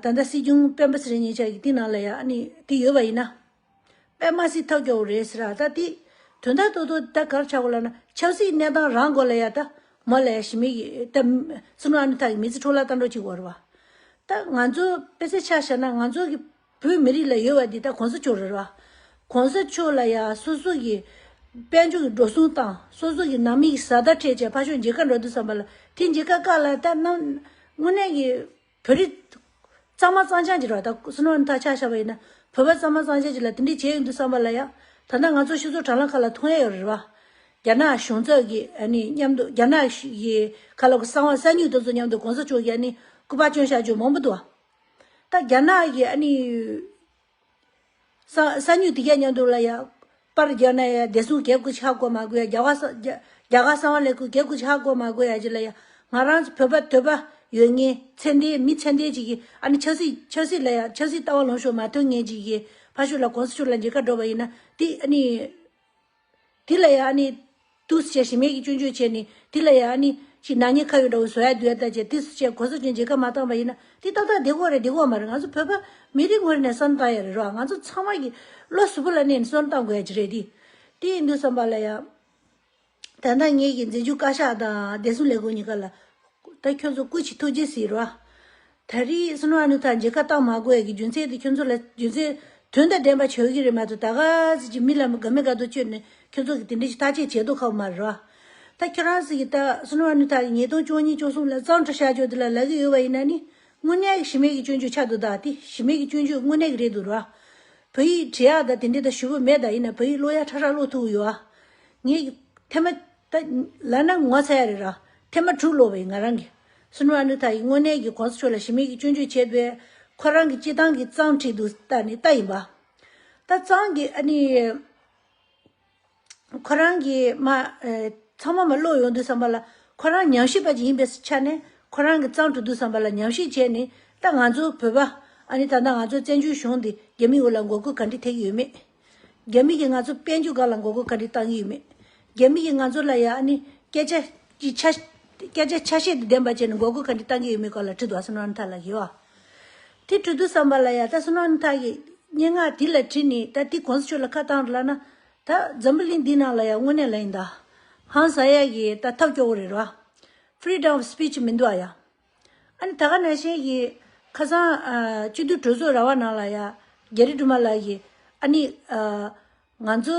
ད་ལྟ་སྲིད་སྐྱོང་སྤེན་པ་ཚེ་རིང་གཉིས་ཆ་གི་དེ་ནང་ལ་ཡ་ཨ་ནི་དེ་ཡོད་པ་ཡིན་ན། དཔེ་མ་སྲིད་ཐབས་སྐྱོ་བོ་རེད་ཟེར་ར་ད་དེ། དོན་དག་ཏོག་ཏོག་ད་ག་རེ་ཆགས་དགོས་ལབ་ན་ཆབ་སྲིད་གནས་སྟངས་རང་དགོས་ལ་ཡ་ད་མོ་ལ་ཡ་ཞི་མི་གི་ད་སྲིད་ནོར་ཨ་ནི་ཐག་གི་མི་ཚེ་འཕྲོ་བརླག་བཏང་འགྲོ་བྱེད་དགོས་རེད་བ། ད་ང་ཚོ་དཔེ་ཆ་ཆ་བཞག་ན་ང་ཚོ་གི་བོད་མི་རིགས་ལ་ཡོད་པ་འདི་ད་གོང་ས་མཆོག་རེད་ར། གོང་ས་མཆོག་ལ་ཡ་སོ་སོ་གི་དཔལ་འབྱོར་གི་འགྲོ་སོང་བཏང་སོ་སོ་གི་ནང་མི་གི་བཟའ་ཟླ་ཁྲིད་བྱས་ཕར་ཕྱོགས་མཇལ་ཁ་འགྲོ་དུས་བསམ་པ་ལ་དེ་མཇལ་ཁ་བཀག་ལ་ད་ནམ་དངོས་གནས་གི་བོད་རིགས་གཙང་མ་གཙང་རྐྱང་ཅིག་རེད་བ། ད་སྲིད་ནོར་ཨ་ནི་ཐག་ཆ་བཞག་པ་ཡིན་ན་བོད་པ་གཙང་མ་གཙང་རྐྱང་ཅིག་ལ་དེ་འདྲས་བྱས་ཡོང་དུས་བསམ་པ་ལ་ཡ་ད་ལྟ་ང་ཚོ་སྤྱི་ཚོགས་དྲ་ལམ་ཁག་ལ་མཐོང་ཡ་ཡོད་རེད་བ། རྒྱ་ནག་གཞུང་ཚབ་ཀྱི་ཨ་ནི་མཉམ་དུ་རྒྱ་ནག་གི་ཁ་ལོ་གི་གསང་བ་གསར་རྙིང་དེ་ཚོ་མཉམ་དུ་གོང་ས་མཆོག་གི་ཨ་ནི་སྐུ་པར་སྐྱོན་བཞག་རྒྱུ་མང་པོ་འདུག་བ། ད་རྒྱ་ནག་གི་ཨ་ནི་ས་ས་ཉུལ་དེ་གས་མཉམ་དུ་ལ་ཡ་པར་རྒྱག་ན་ཡ་བདེ་སྲུང་གས་སྐུ་ཕྱག་སྐོར་མ་དགོས་ཡ་རྒྱ་གར་ས་རྒྱ་རྒྱ་གར་གསང་བ་ལས་ཁུངས་གས་སྐུ་ཕྱག་སྐོར་མ་དགོས་ཡ་ཅིག་ལ་ཡ་ང་རང་ཚོ་བོད་པ་དོད་པ་ཡོད་ངེས་ཚད་ལྡན་མི་ཚད་ལྡན་ཅིག་གིས་ཨ་ནི་ཆབ་སྲིད་ཆབ་སྲིད་ལ་ཡ་ཆབ་སྲིད་ལྟ་བ་ལོངས་ཤོག་མ་ཐོན་ངེས་ཅིག་གིས་ཕ་ཤུལ་ལ་གོང་ས་མཆོག་ལ་མཇལ་ཁ་འགྲོ་བ་ཡིན་ན་དེ་ཨ་ནི། དེ་ལ་ཡང་ཨ་ནི་དུས་བྱས་ཞི་མེད་ཀྱི་སྐྱོན་བརྗོད་བྱས་ནས་དེ་ལ་ཡང་ཨ་ནི་ཅིག་ནག་ཉེས་ཁ་ཡོད་འདྲ་བོ་བཟོ་ཡ་འདུག་ཡ་ལྟ་བྱས་དུས་བྱས་གོ་ས་ཅན་མཇལ་ཁ་མ་བཏང་པ་ཡིན་ན་དེ་ཏག་ཏག་བདེ་གོ་རེད་བདེ་གོ་མ་རེད། ང་ཚོ་བོད་པ་མི་རིགས་ངོས་ནས་བསམ་བཏང་ཡ་རེད་རོ། ང་ཚོ་ཚང་མ་གི་བློ་གཟུ་བོ་ལ་གནས་ནས་བསམ་བཏང་དགོས་ཡ་ཅིག་རེད་དེ། དེ་ཡིན་དུས་བསམ་པ་ལ་ཡང་ད་ལྟ་ངེད་ཀྱི་འཛིན་སྐྱོང་བཀའ་ཤག་དང་བདེ་སྲུང་ལས་ཁུངས་གཉིས་ཀ་ལ་ད་ཁྱོད་ཚོ་སྐུ་མཁྱེན་ཐུགས་རྗེ་ཟེར་རོ། ད་རེས་སྲིད་བློན་ཨ་ནུ་ཐག་མཇལ་ཁ་བཏང་མ་དགོས་ཡ་གི་རྒྱུ་མཚན་དེ་ཁྱོད་ཚོ་ལ་རྒྱུ་མཚན་དོན་དང་ལྡན་པ་བྱེད་ཀྱི་རེད་མ་གཏོགས་ད་ག་ཚོད་ཅིག་མི་ལ་དགའ་མི་དགའ་དོ་བཅོས་ནས་ཁྱོད་ཚོ་གི་དེ་འདྲ་ཞིག་ཐག་གཅོད་བྱེད་མདོག་ཁ་པོ་མ་རེད་བ། ད་ཁྱོད་རང་ཚོ་གི་ད་སྲིད་བློན་ཨ་ནུ་ཐག་གི་ཉིས་སྟོང་བཅུ་གཉིས་བཅུ་གསུམ་ལ་གཙང་སྦྲ་བྱ་ཆོག་དེ་ལ་ལབ་ཀྱི་ཡོད་པ་ཡིན་ན་ནི་དངོས་གནས་ཞི་མེད་ཀྱི་སྐྱོན་བརྗོད་ཆགས་འདུག་ད་དེ་ཞི་མེད་ཀྱི་སྐྱོན་བརྗོད་དངོས་གནས་ཀྱི་རེད་འདུག་ར། བོད་ཡིག་བྲིས་ཡག་ད་དེ་འདྲ་ད་ཞུ་གི་མེད་ད་ཡིན་ན་བོད་ཡིག་ཀློག་ཡག་ཁྲ་ཁྲ་ཀློག་ཐུབ་ཀྱི་ཡོད་ཨ། ངས་ཐེངས་མ་ད་ལབ་ན་ངོ་ཚ་ཡ་རེད་ར། ཐེངས་མ་དྲུག་ཀློག་པ་ཡིན་ང་རང་གིས། སྲིད་བློན་ཨ་ནུ་ཐག་གིས་དངོས་གནས་ཀྱི་གོང་ས་མཆོག་ལ་ཞི་མི་གི་སྐྱོན་བརྗོད་བྱས་པས་ཁོ་རང་གི་སྤྱི་བཏང་གི་གཙང་བྲིས་འདུག་ལྟ་ནི་ལྟ་ཡིན་པ། ད་གཙང་གི་ཨ་ནི། ཁོ་རང་གིས་མ་ཚང་མ་མ་ཀློག་ཡོང་དུས་བསམ་པ་ལ་ཁོ་རང་ཉམས་ཞིབ་པ་ཅིག་ཡིན་པའི་ཆ་ནས་ཁོ་རང་གི་གཙང་བྲིས་དུས་བསམ་པ་ལ་ཉམས་ཞིབ་བྱས་ནས་ད་ང་ཚོ་བོད་པ་ཨ་ནི་ད་ལྟ་ང་ཚོ་བཙན་བྱོལ་གཞུང་འདི་རྒྱ་མིའི་འོག་ལ་མགོ་སྐོར་ག་འདྲ་ཐེབས་ཀྱི་ཡོད་མེད། རྒྱ་མི་གིས་ང་ཚོ་དཔལ་འབྱོར་སྒང་ལ་མགོ་སྐོར་ག་འདྲ་བཏང་གི་ཡོད་མེད། རྒྱ་མི་གིས་ང་ཚོ་ལ་ཡ་ཨ་ནི་སྐད་ཆ་གི་ཆ་སྐད་ཆ་ཆ་ཤས་དང་ལྡན་པ་བྱས་ནས་མགོ་སྐོར་ག་འདྲ་བཏང་གི་ཡོད་མེད་སྐོར་ལ་དྲིས་འདུག་ཨ་སྲིད་བློན་ཨ་ནུ་ཐག་ལགས་ཀྱིས་ཨ། དེ་དྲིས་དུས་བསམ་པ་ལ་ཡ་ད་སྲིད་བློན་ཨ་ནུ་ཐག་གིས་སྙན་ངག་དེ་ལ་དྲིས་ནས་ད་དེ་གོང་ས་མཆོག་ལ་ཁ་བཏང་རེད་ལབ་ན་ད་འཛམ་བུ་གླིང་འདི་ནང་ལ་ཡ་དངོས་གནས་ལ་ཡིན་ད་ཧང་སང་ཡ་གི་ད་ཐབས་སྐྱོ་བོ་རེད་ར། Freedom of speech མི་འདུག་ཨ་ཡ། ཨ་ནི་ད་ག་ནང་བཞིན་གྱི་ཁ་སང་ཨ་སྤྱི་འཐུས་གྲོས་ཚོགས་ར་བ་ནང་ལ་ཡ་རྒྱ་རི་སྒྲོལ་མ་ལགས་ཀྱིས་ཨ་ནི་ཨ་ང་ཚོ་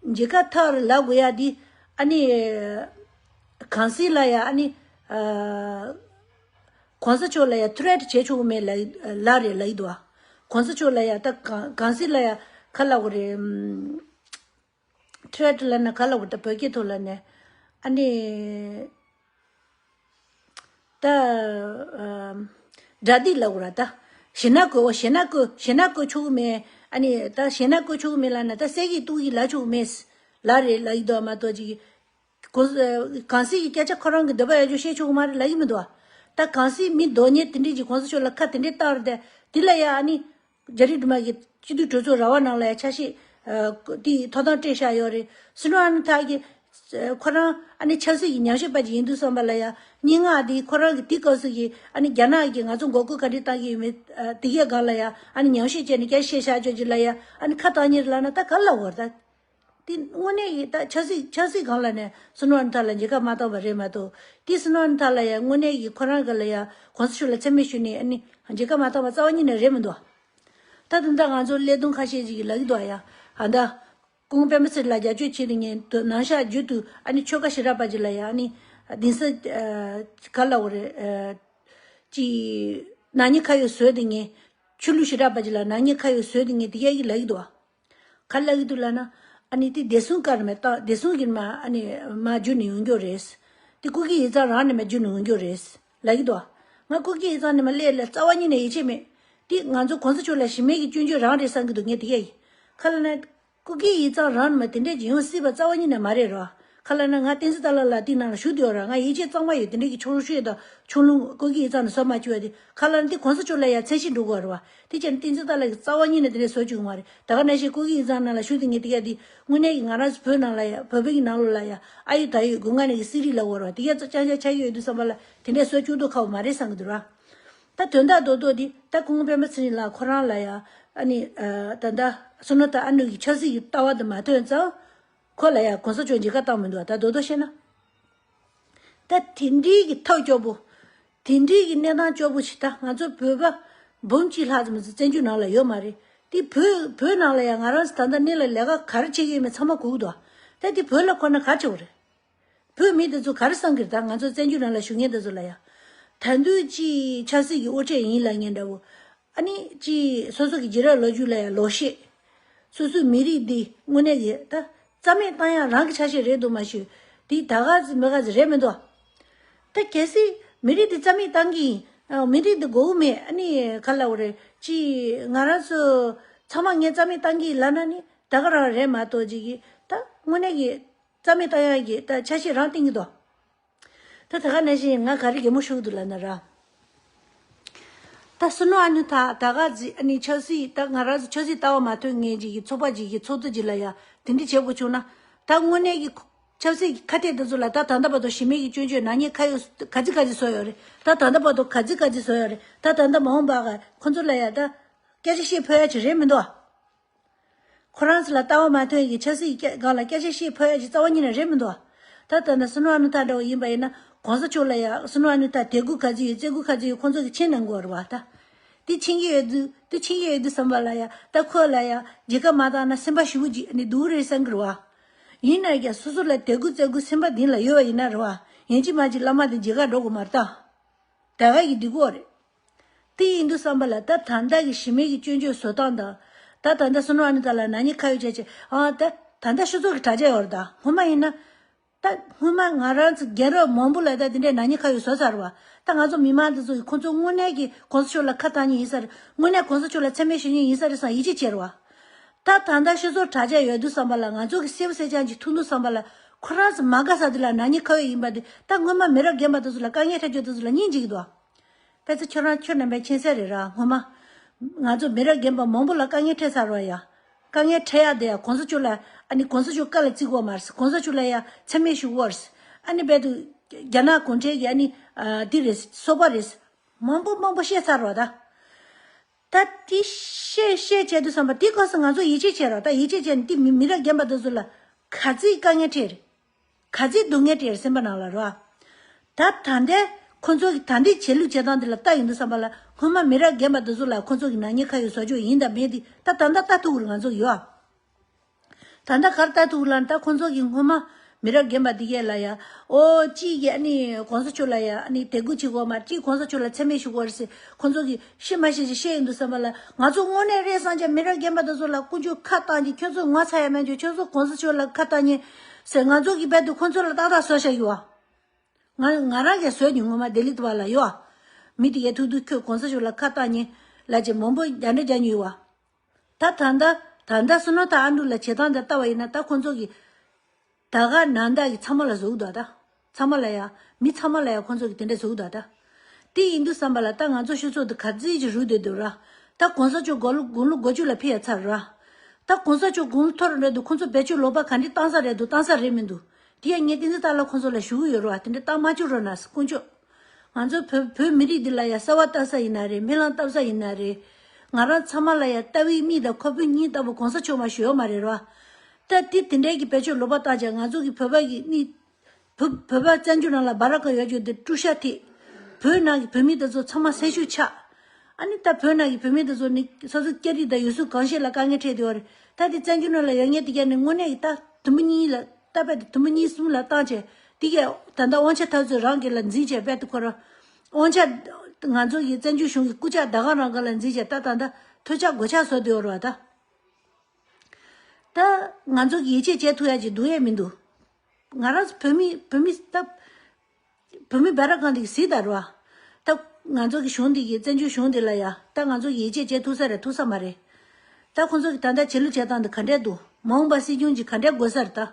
མཇལ་ཁ་ཐག་རེད་ལབ་དགོས་ཡ་འདི་ཨ་ནི་གངས་སྐྱིད་ལ་ཡ་ཨ་ནི་ཨ་གོང་ས་མཆོག་ལ་ཡ་threat བྱེད་ཆོག་གི་མེད་ལབ་ལབ་རེད་ལབ་ཀྱི་འདུག་ཨ། གོང་ས་མཆོག་ལ་ཡ་ད་གངས་གངས་སྐྱིད་ལ་ཡ་ཁ་ལབ་དགོས་རེད། threat ལབ་ན་ག་ལབ་དགོས་ད་བོད་སྐད་ཐོག་ལ་ནས་ཨ་ནི། ད་ཨ་དགྲ་སྡིག་ལབ་དགོས་ར་ད། ཞེ་ན་བཀོད་འོ་ཞེ་ན་བཀོད་ཞེ་ན་བཀོད་ཆོག་གི་མེད། ཨ་ནི་ད་ཞེ་ན་བཀོད་ཆོག་གི་མེད་ལབ་ན་ད་གསེར་གྱི་གཏུག་གི་ལབ་ཆོག་གི་མེད་ལབ་རེད་ལབ་ཡི་འདུག་མ་གཏོགས་ཅིག་གོ་གངས་སྐྱིད་ཀྱི་སྐད་ཆ་ཁོ་རང་གི་འདོད་པ་ཡག་ཅོ་བཤད་ཆོག་གི་མ་རེད་ལབ་ཀྱི་མི་འདུག་ད་གངས་སྐྱིད་མི་རྡོག་གཉེར་དེ་འདྲས་ཀྱི་གོང་ས་མཆོག་ལ་ཁ་དེ་འདྲས་བཏང་རེད་དེ་དེ་ལ་ཡ་ཨ་ནི། རྒྱ་རི་སྒྲོལ་མ་གིས་སྤྱི་འཐུས་གྲོས་ཚོགས་ར་བ་ནང་ལ་ཡ་ཆ་ཤས་ ཨ་དེའི་ཐོབ་ཐང་སྤྲད་བཞག་ཡོད་རེད། སུ་ནུ་ཨ་ནུ་ཐ་གི་ཁོ་རང་ཨ་ནི་ཆབ་སྲིད་ཀྱི་ཉམས་ཞིབ་པ་ཅིག་ཡིན་དུས་ཙམ་པ་ལ་ཡ། སྙན་ངག་འདི་ཁོ་རང་གི་དེ་སྐབས་སུ་གི་ཨ་ནི་རྒྱ་ནག་གིས་ང་ཚོ་མགོ་སྐོར་ག་འདྲ་བཏང་གི་ཡོད་མེད། ཨ་དེ་གའི་སྒང་ལ་ཡ་ཨ་ནི་ཉམས་ཞིབ་བྱས་ནས་སྐད་ཆ་བཤད་བཞག་ཅོག་ཅིག་ལ་ཡ་ཨ་ནི་ཁ་བཏང་ཉེ་རེད་ལབ་ན་ད་ག་ལ་བར་ད། དེ་དངོས་གནས་ཀྱི་ད་ཆབ་སྲིད་ཆབ་སྲིད་སྒང་ལ་ནས་སུ་ནུ་ཨ་ནུ་ཐ་ལ་མཇལ་ཁ་མ་བཏང་བ་རེད་མ་གཏོགས། དེ་སུ་ནུ་ཨ་ནུ་ཐ་ལ་ཡ་དངོས་གནས་ཀྱི་ཁོ་རང་གི་ལ་ཡ་གོང་ས་མཆོག་ལ་མཚན་སྨད་ཞུ་ནས་ཨ་ནི་མཇལ་ཁ་མ་བཏང་བ་རྩ་བ་ཉིད་ནས་རེད་མི་འདུག་ད་དེ་འདྲ་ང་ཚོ་ཀླད་སྟོང་ཁ་ཤས་ཅིག་གིས་ལབ་ཀྱི་འདུག་ཨ་ཡ། ཨ་ད་སྐུ་ངོ་སྤེན་པ་ཚེ་རིང་ལ་རྒྱབ་སྐྱོར་བྱེད་དུས་ངས་དུ་ནང་ཤག་བརྒྱུད་དུ་ཨ་ནི་ཆོལ་ཁ་ཞེ་དྲག་པ་ཅིག་ལ་ཡ་ཨ་ནི་དེང་སང་ཨ་ག་ལབ་དགོས་རེད། ཨ་ཅི་ནག་ཉེས་ཁ་ཡོག་བཟོས་དུས་ངས་ཆོས་ལུགས་ཞེ་དྲག་པ་ཅིག་ལ་ནག་ཉེས་ཁ་ཡོག་བཟོས་དུས་ངས་དེ་ག་གི་ལབ་ཀྱི་འདུག་ཨ། ག་ལབ་ཀྱི་འདུག་ལབ་ན། ཨ་ནི་དེ་བདེ་སྲུང་བཀའ་རེད་མ་གཏོགས་བདེ་སྲུང་གིས་མ་ཨ་ནི་མ་བརྒྱུད་ནས་ཡོང་རྒྱུ་རེད། དེ་སྐུ་སྒེར་ཡིག་ཚང་རང་ནས་མ་བརྒྱུད་ནས་ཡོང་རྒྱུ་རེད་ལབ་ཀྱི་འདུག་ང་སྐུ་སྒེར་ཡིག་ཚང་ནས་མ་སླེབས་ལ་རྩ་བ་ཉིད་ནས་ཡིད་ཆེས་མེད། དེ་ང་ཚོ་གོང་ས་མཆོག་ལ་གཞི་མེད་ཀྱི་སྐྱོན་བརྗོད་རང་རེད་བསམ་གྱི་འདུག་ངས་དེ་ག་ཡིན། ག་ལབ་ན། སྐུ་སྒེར་ཡིག་ཚང་རང་ནས་མ་དེ་འདྲས་ཀྱི་ཡོང་སྲིད་པ་རྩ་བ་ཉིད་ནས་མ་རེད་རོ། ག་ལབ་ན་ང་བསྟན་འཛིན་ཏཱ་ལའི་བླ་དེ་ནང་ལ་ཞུགས་བསྡད་ཡོད་ར། ང་ཡིད་ཆེས་གཙང་མ་ཡོད། དེ་འདྲས་ཀྱི་ཕྱོགས་ཤུགས་དང་ཕྱོགས་ལྷུང་སྐུ་སྒེར་ཡིག་ཚང་ནས་བཟོ་མ་བཅུག་པ་དེ། ག་ལབ་ན་དེ་གོང་ས་མཆོག་ལ་ཡང་མཚན་ཤས་འགྲོ་གི་ཡོད་རེད་བ། དེ་བྱས་ན་བསྟན་འཛིན་ཏཱ་ལའི་གིས་རྩ་བ་ཉིད་ནས་དེ་འདྲས་བཟོ་བཅུག་གི་མ་རེད། ད་ག་ནང་བཞིན་སྐུ་སྒེར་ཡིག་ཚང་ནང་ལ་ཞུགས་དེ་ངས་དེ་ག་དེ་དངོས་གནས་ཀྱི་ང་རང་ཚོ་བོད་ནང་ལ་ཡ་བོད་པའི་གི་ནང་ལོགས་ལ་ཡ་ཨ་ཡུ་ད་ཡུ་དགུན་ཁ་ནས་ཀྱི་གསེར་རིགས་ལ་འོར་བ་དེ་ག་ཚོ་ཅང་ཅང་ཆ་ཡོད་དུས་ཙམ་པ་ལ་དེ་འདྲས་བཟོ་བཅུག་མདོག་ཁ་པོ་མ་རེད་བསམ་གི་འདུག་ར། ད་དོན་དག་རྡོག་རྡོག་འདི་ད་སྐུ་ངོ་སྤེན་པ་ཚེ་རིང་ལགས་ཁོ་རང་ལ་ཡ་ཨ་ནི་ཨ་ད་ལྟ་སུ་ནུ་ཐ་ཨ་ནུ་གི་ཆབ་སྲིད་ཀྱི་ལྟ་བ་དེ་མ་ཐོན་ཙང་ཁོ་ལ་ཡ་གོང་ས་མཆོག་མཇལ་ཁ་བཏང་མི་འདུག་ད་རྡོག་རྡོག་བཤད་ན། ད་དེ་འདྲའི་གི་ཐབས་སྐྱོ་པོ། དེ་འདྲའི་གི་གནས་སྟངས་སྐྱོ་པོ་ཞིག་ད་ང་ཚོ་བོད་པ་འབུམ་གཅིག་ལྷག་ཙམ་ཙམ་བཙན་བྱོལ་ནང་ལ་ཡོད་མ་རེད། དེ་བོད་བོད་ནང་ལ་ཡང་ང་རང་ཚོ་ད་ལྟ་གནས་ལ་ལས་ཀ་ག་རེ་བྱེད་ཀྱི་ཡོད་མེད་ཚང་མ་གོ་གི་འདུག་ད་དེ་བོད་ལ་འཁོར་ན་ག་རེ་བྱེད་དགོས་རེད། བོད་མི་དེ་ཚོ་ག་རེ་བསམ་གི་རེད། ད་ང་ཚོ་བཙན་བྱོལ་ནང་ལ་བཞུགས་མཁན་དེ་ཚོ་ལ་ཡང་། ད་དུང་ཅིག་ཆབ་སྲིད་ཀྱི་དབུ་ཁྲིད་ཡིན་ལབ་མཁན་འདྲ་བོ། ཨ་ནི་ཅིག་སོ་སོ་གི་རྒྱུད་རབས་ལོ་རྒྱུས་ལ་ཡང་ལོག་ཤེས། སོ་སོའི་མི་རིགས་འདི་དངོས་གནས་ཀྱི་ད་རྩ་མེད་བཏང་ཡག་རང་གི་ཆ་ཤས་རེད་འདུག་མ་ཞུ། དེ་ད་ག་ཟིག་མི་ག་ཟིག་རེད་མི་འདུག་ད་གལ་སྲིད་མི་རིགས་འདི་རྩ་མེད་བཏང་གི་ཡིན། ཨ་མི་རིགས་འདི་དགོས་ཀྱི་མེད། ཨ་ནི་ག་ལབ་དགོས་རེད། ཅིག་ང་རང་ཚོ་ཚང་མ་ངས་རྩ་མེད་བཏང་གི་ཡིན་ལབ་ན་ནི་ད་ག་རང་རེད་མ་གཏོགས་ཅིག་གི་ད་དངོས་གནས་ཀྱི་རྩ་མེད་བཏང་ཡག་གི་ད་ཆ་ཤས་རང་བསྟན་གྱི་འདུག་ད་ད་ག་ནང་བཞིན་ང་ག་རེ་གད་མོ་ཤོར་གི་འདུག་ལབ་ན་ར། ད་སུ་ནུ་ཨ་ནུ་ཐ་ད་ག་ཟིག་ཨ་ནི་ཆབ་སྲིད་ད་ང་རང་ཚོ་ཆབ་སྲིད་ལྟ་བ་མ་མཐུན་མཁན་ཅིག་གི་ཚོགས་པ་ཅིག་གི་ཚོགས་གཙོ་ཅིག་ལ་ཡ་དེ་འདྲ་བྱེད་དགོས་བྱུང་ན། ད་དངོས་གནས་ཀྱི་ཆབ་སྲིད་ཀྱི་ཁ་གཏད་དེ་ཚོ་ལ་ད་ད་ལྟ་བར་དུ་གཞི་མེད་ཀྱི་སྐྱོན་བརྗོད་ནག་ཉེས་ཁ་གཡོག་ག་ཚོད་ག་ཚོད་བཟོས་ཡོད་རེད། ད་ད་ལྟ་བར་དུ་ག་ཚོད་ག་ཚོད་བཟོས་ཡོད་རེད། ད་ད་ལྟ་མ་འོངས་པ་ག་ཁོ་ཚོ་ལ་ཡ་ད་སྐད་ཆ་བཤད་ཕོད་ཡ་ཅིག་རེད་མི་འདུག་ཁོ་རང་ཚོ་ལ་ལྟ་བ་མ་མཐུན་གྱི་ཆབ་སྲིད་སྒང་ལ་སྐད་ཆ་བཤད་ཕོད་ཡ་ཅིག་རྩ་བ་ཉིད་ནས་རེད་མི་འདུག་ད་ད་ལྟ་སུ་ནུ་ཨ་ནུ་ཐ་འདྲ་བོ་ཡིན་པ་ཡིན་ན་གོང་ས་མཆོག་ལ་ཡ་སུ་ནུ་ཨ་ནུ་ཐ་དད་གུས་ག་ཚོད་ཡོད་བརྩི་བཀུར་ག་ཚོད་ཡོད་ཁོང་ཚོ་གི་མཁྱེན་གནང་དགོས་རེད་བ་ད། དེ་མཁྱེན་གྱི་ཡོད་དུས་དེ་མཁྱེན་གྱི་ཡོད་དུས་བསམ་པ་ལ་ཡ་ད་ཁོ་ལ་ཡ་མཇལ་ཁ་མ་བཏང་ན་སེམས་པ་ཞེ་པོ་ཅིག་ཨ་ནི་སྡུག་རེད་བསམ་གི་རེད་བ། ཡིན་ན་ཡང་སོ་སོ་ལ་དད་གུས་བརྩི་བཀུར་སེམས་པ་འདི་ལ་ཡོད་པ་ཡིན་ན་རེད་བ། ཡིན་གཅིག་མིན་གཅིག་བླ་མ་དེ་མཇལ་ཁ་འགྲོ་དགོས་མ་རེད་ད། ད་ག་གི་འདི་གོ་རེད། དེ་ཡིན་དུས་བསམ་པ་ལ་ད་ད་ལྟ་གི་གཞི་མེད་ཀྱི་སྐྱོན་བརྗོད་བཟོ་སྟངས་དང་། ད་ད་ལྟ་སུ་ནུ་ཨ་ནུ་ཐ་ལ་ནག་ཉེས་ཁ་གཡོག་བྱས་བྱས་ཨ་ད་ད་ལྟ་སྤྱི་ཚོགས་ཀྱི་དྲ་རྒྱ་ཡོད་རེད་ད། སྔོན་མ་ཡིན་ན། ད་སྔོན་མ་ང་རང་ཚོ་རྒན་རབས་མང་པོ་ལ་ད་དེ་འདྲའི་ནག་ཉེས་ཁ་གཡོག་བཟོས་ཚར་བ། ད་ང་ཚོ་མི་མང་དེ་ཚོ་གིས་ཁོང་ཚོ་དངོས་གནས་ཀྱི་གོང་ས་མཆོག་ལ་ཁ་བཏང་མཁན་ཡིན་ས་རེད། དངོས་གནས་གོང་ས་མཆོག་ལ་མཚན་སྨད་ཞུ་མཁན་ཡིན་ས་རེད་བསམ་ཡིད་ཆེས་བྱས་རེད་བ། ད་ད་ལྟ་སྤྱི་ཚོགས་དྲ་རྒྱ་ཡོད་དུས་བསམ་པ་ལ་ང་ཚོ་གི་གསལ་པོ་གསལ་རྐྱང་ཅིག་མཐོང་དུས་བསམ་པ་ལ་ཁོ་རང་ཚོ་མ་དགའ་ས་དེ་ལ་ནག་ཉེས་ཁ་གཡོག་ཡིན་པ་དེ་ད་སྔོན་མ་མི་རབས་རྒན་པ་དེ་ཚོ་ལ་དཀའ་ངལ་འཕྲད་རྒྱུ་དེ་ཚོ་ལ་སྙིང་རྗེ་གི་འདུག་དཔེ་ཆ་ཁྱོད་རང་ཁྱོད་རྣམ་པས་མཁྱེན་གསལ་རེད་ར། སྔོན་མ་ང་ཚོ་མི་རབས་རྒན་པ་མང་པོ་ལ་དཀའ་ངལ་འཕྲད་ཚར་བ་ཡ། དཀའ་ངལ་འཕྲད་ཡག་དེ་ཡ་གོང་ས་མཆོག་ལ་ཨ་ནི་གོང་ས་མཆོག་བཀའ་ལ་བརྩི་དགོས་མ་རེད། གོང་ས་མཆོག་ལ་ཡ་མཚན་སྨད་ཞུ་དགོས་རེད། ཨ་ནི་རྦད་དུ་རྒྱ་ནག་གུང་ཁྲན་གྱི་ཨ་ནི་ཨ་འདི་རེད་སོག་པ་རེད། མང་པོ་མང་པོ་བཤད་ཚར་བ་ད། ད་དེ་བཤད་བཤད་བྱས་དུས་བསམ་པ་དེ་སྐབས་སུ་ང་ཚོ་ཡིད་ཆེས་བྱས་ར། ད་ཡིད་ཆེས་བྱས་ནས་དེ་མི་མི་རབས་རྒན་པ་དེ་ཚོ་ལ་ག་ཚོད་དཀའ་ངལ་འཕྲད་རེད། ག་ཚོད་སྡུག་བསྔལ་སྤྲད་སེམས་པ་ནང་ལ་རོ། ད་ད་ལྟའི་ཁོ་ཚོ་གི་ད་ལྟའི་བྱེད་ལུགས་བྱེད་སྟངས་འདི་ལ་ལྟ་ཡོང་དུས་བསམ་པ་ལ་སྔོན་མ་མི་རབས་རྒན་པ་འདི་ཚོ་ལ་ཁོ་ཚོ་གི་ནག་ཉེས་ཁ་གཡོག་བཟོ་ཕྱོགས་ཡིན་དང་མེད་དེ་ད་ད་ལྟ་ལྟ་ཐུབ་ཀྱི་རེད་ང་ཚོ་གི་ཡོ། ད་ལྟ་ག་རེ་ལྟ་ཐུབ་ཀྱི་ལབ་ན་ད་ཁོ་ཚོ་གི་སྔོན་མ་མི་རབས་རྒན་པ་འདི་གས་ལ་ཡ་ཨོ་གཅིག་གི་ཨ་ནི་གོང་ས་མཆོག་ལ་ཡ་ཨ་ནི་དད་གུས་བྱེད་དགོས་མ་གཅིག་གོང་ས་མཆོག་ལ་མཚན་སྨད་ཞུ་དགོས་རེད་ཟེར་ཁོ་ཚོ་གི་ཤི་མ་ཤི་ཅིག་བཤད་ཡོང་དུས་བསམ་པ་ལ་ང་ཚོ་དངོས་གནས་རེད་བསམ་བྱས་མི་རབས་རྒན་པ་དེ་ཚོ་ལ་ཀུན་སྤྱོད་ཁ་བཏང་གི་ཁྱོད་ཚོ་ངོ་ཚ་ཡ་མེད་ཀྱི་ཁྱོད་ཚོ་གོང་ས་མཆོག་ལ་ཁ་བཏང་ཉེ་ཟེར་ང་ཚོ་གི་རྦད་དུ་ཁོ་ཚོ་ལ་ཏག་ཏག་བཟོས་བཞག་ཡོད་ཨ། ང་ང་རང་གིས་བཟོས་ནས་ངོ་མ་ལྡི་ལི་དུ་བ་ལ་ཡོད་ཨ། མི་དེ་གས་ཐུག་དུས་ཁྱོད་གོང་ས་མཆོག་ལ་ཁ་བཏང་ཉེ་ལབ་བྱས་མང་པོ་རྒྱ་འདྲ་རྒྱག་མྱོང་ཡོད་ཨ། ད་ད་ལྟ་ད་ལྟ་སུ་ནོ་ད་ཨ་འབྲུག་ལ་བྱེད་སྟངས་དེ་ལྟ་བ་ཡིན་ན་ད་ཁོ་ཚོ་གི་ད་ག་ནང་བདག་གི་ཚང་མ་ལ་བཟོ་གི་འདུག་ད་ཚང་མ་ལ་ཡ་མི་ཚང་མ་ལ་ཡ་ཁོ་ཚོ་གི་དེ་འདྲ་བཟོ་གི་འདུག་ད། དེ་ཡིན་དུས་བསམ་པ་ལ་ད་ང་ཚོ་ཤུ་ཚོ་དུ་ག་ཚིག་ཅིག་རུལ་བསྡད་འདུག་ར། ད་གོང་ས་མཆོག་དགུང་ལོ་དགུང་ལོ་དགུ་བཅུ་ལ་ཕེབས་ཡ་ཚར་ར། ད་གོང་ས་མཆོག་དགུང་ལོ་མཐོ་རུ་འགྲོ་དུས་ཁོང་ཚོ་བེད་སྤྱོད་ལོག་པ་ག་འདྲ་བཏང་ས་རེད་འདུག་བཏང་ས་རེད་མི་འདུག་དེ་ཡང་ངས་བསྟན་འཛིན་སྟག་ལྷ་ཁོང་ཚོ་ལ་ཞུ་གི་ཡོད་རེད་བ། དེ་འདྲ་བཏང་མ་བཅུག་རོགས་གནང་། དཀོན་མཆོག་ང་ཚོ་བོད་བོད་མི་རིགས་འདི་ལ་ཡང་གསོལ་བ་བཏབ་ས་ཡིན་ན་རེད། སྨོན་ལམ་བཏབ་ས་ཡིན་ན་རེད། ང་རང་ཚང་མ་ལ་ཡང་ལྟ་བའི་མིག་དང་ཁོག་པའི་སྙིང་ལྟ་བུ་གོང་ས་མཆོག་མ་ཞུ་ཡོད་མ་རེད་རོ། ད་དེ་དེ་འདྲའི་གི་བེད་སྤྱོད་ལོག་པ་བཏང་བྱས་ང་ཚོ་གི་བོད་པ་གི་གནས། བོད་བོད་པ་བཙན་བྱོལ་ནང་ལ་སྦ་ར་ཀ་ཡོད་རྒྱུ་འདི་དཀྲུག་ཤ་ཐེབས། བོད་ནང་གི་བོད་མི་དེ་ཚོ་ཚང་མ་སེམས་ཤུགས་ཆག་ཨ་ནི་ད་བོད་ནང་གི་བོད་མི་དེ་ཚོ་ནི་སོ་སོ་སྐད་རིགས་དང་ཡུལ་སྲོལ་གོམས་གཤིས་ལ་དཀའ་ངལ་འཕྲད་བསྡད་ཡོད་རེད། ད་དེ་བཙན་བྱོལ་ནང་ལ་ཡོད་མཁན་དེ་ག་ནི་དངོས་གནས་ཀྱི་ད་དུམ་བུ་གཉིས་ལ་ད་རྦད་དེ་དུམ་བུ་གཉིས་གསུམ་ལ་བཏང་བྱས་དེ་གས་ད་ལྟ་དབང་ཆ་འཐབ་རྩོད་རང་གི་ལ་འཛིན་བྱས་རྦད་དེ་ཁོ་རང་དབང་ཆ་ང་ཚོ་གི་བཙན་བྱོལ་གཞུང་གི་སྐུ་ཕྱྭ་ད་ག་རང་ག་ལ་འཛིན་བྱས་ད་ད་ད་ཐོས་ཆག་གོ་ཆག་བཟོ་བསྡད་ཡོད་རེད་བ་ད། ད་ང་ཚོ་གི་ཡིད་ཆེས་བྱེད་ཐུབ་ཡ་ཅིག་འདུག་ཡས་མི་འདུག་ང་རང་ཚོ་བོད་མི་བོད་མི་ད་བོད་མི་སྦ་ར་གང་དེ་གཟིགས་དང་རོ། ད་ང་ཚོ་གི་གཞུང་འདི་གི་བཙན་བྱོལ་གཞུང་འདི་ལ་ཡ་ད་ང་ཚོ་གི་ཡིད་ཆེས་བྱེད་ཐུབ་ས་རེད་ཐུབ་ས་མ་རེད། ད་ཁོང་ཚོ་གི་ད་ལྟ་བྱེད་ལུགས་བྱེད་སྟངས་འདི་ག་འདྲས་འདུག་མ་འོངས་པ་སྲིད་སྐྱོང་ཅིག་ག་འདྲས་དགོས་ས་རེད་ད།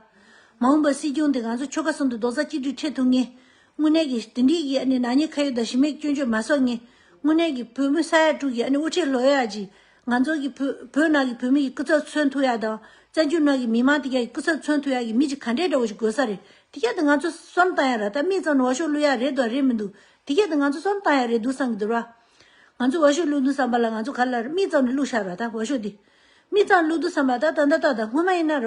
མ་འོངས་པ་སྲིད་སྐྱོང་འདི་ང་ཚོ་ཆོལ་ཁ་གསུམ་དུ་རྡོག་རྩ་གཅིག་སྒྲིལ་འཕྲད་ཐུབ་ངེས། དངོས་གནས་ཀྱི་དེ་འདྲའི་གི་ཨ་ནི་ནག་ཉེས་ཁ་གཡོགས་དང་ཞི་མོལ་སྐྱོན་བརྗོད་མ་སོགས་ངེས། དངོས་གནས་ཀྱི་བོད་མི་ས་ཡ་དྲུག་གི་ཨ་ནི་དབུ་ཁྲིད་ལོ་ཡ་ཅིག་ང་ཚོ་གི་བོད་བོད་ནང་གི་བོད་མི་ཡི་སྐུ་ཚབ་མཚོན་ཐུབ་ཡ་དང་བཙན་བྱོལ་ནང་གི་མི་མང་དེ་ག་གི་སྐུ་ཚབ་མཚོན་ཐུབ་ཡ་གི་མི་ཅིག་ག་འདྲའི་འདྲ་བོ་ཞིག་དགོས་ས་རེད། དེ་ག་དེ་ང་ཚོ་བསམ་བཏང་ཡ་ར་ད་མིག་ཙམ་ནས་འོས་ཤོག་བླུག་ཡ་རེད་དང་རེད་མི་འདུག་དེ་ག་དེ་ང་ཚོ་བསམ་བཏང་ཡ་རེད་འདུག་བསམ་གི་འདུག་ར། ང་ཚོ་འོས་ཤོག་བླུག་དུས་བསམ་པ་ལ་ང་ཚོ་ག་ལ་ར་མིག་ཙམ་ནས་བླུག་ཤག་ར་ད་འོས་ཤོག་འདི། མིག་ཙམ་བླུག་དུས་བསམ་པ་ད་ད་ད་ད་ད་སྔོན་མ་ཡིན་ན་ར།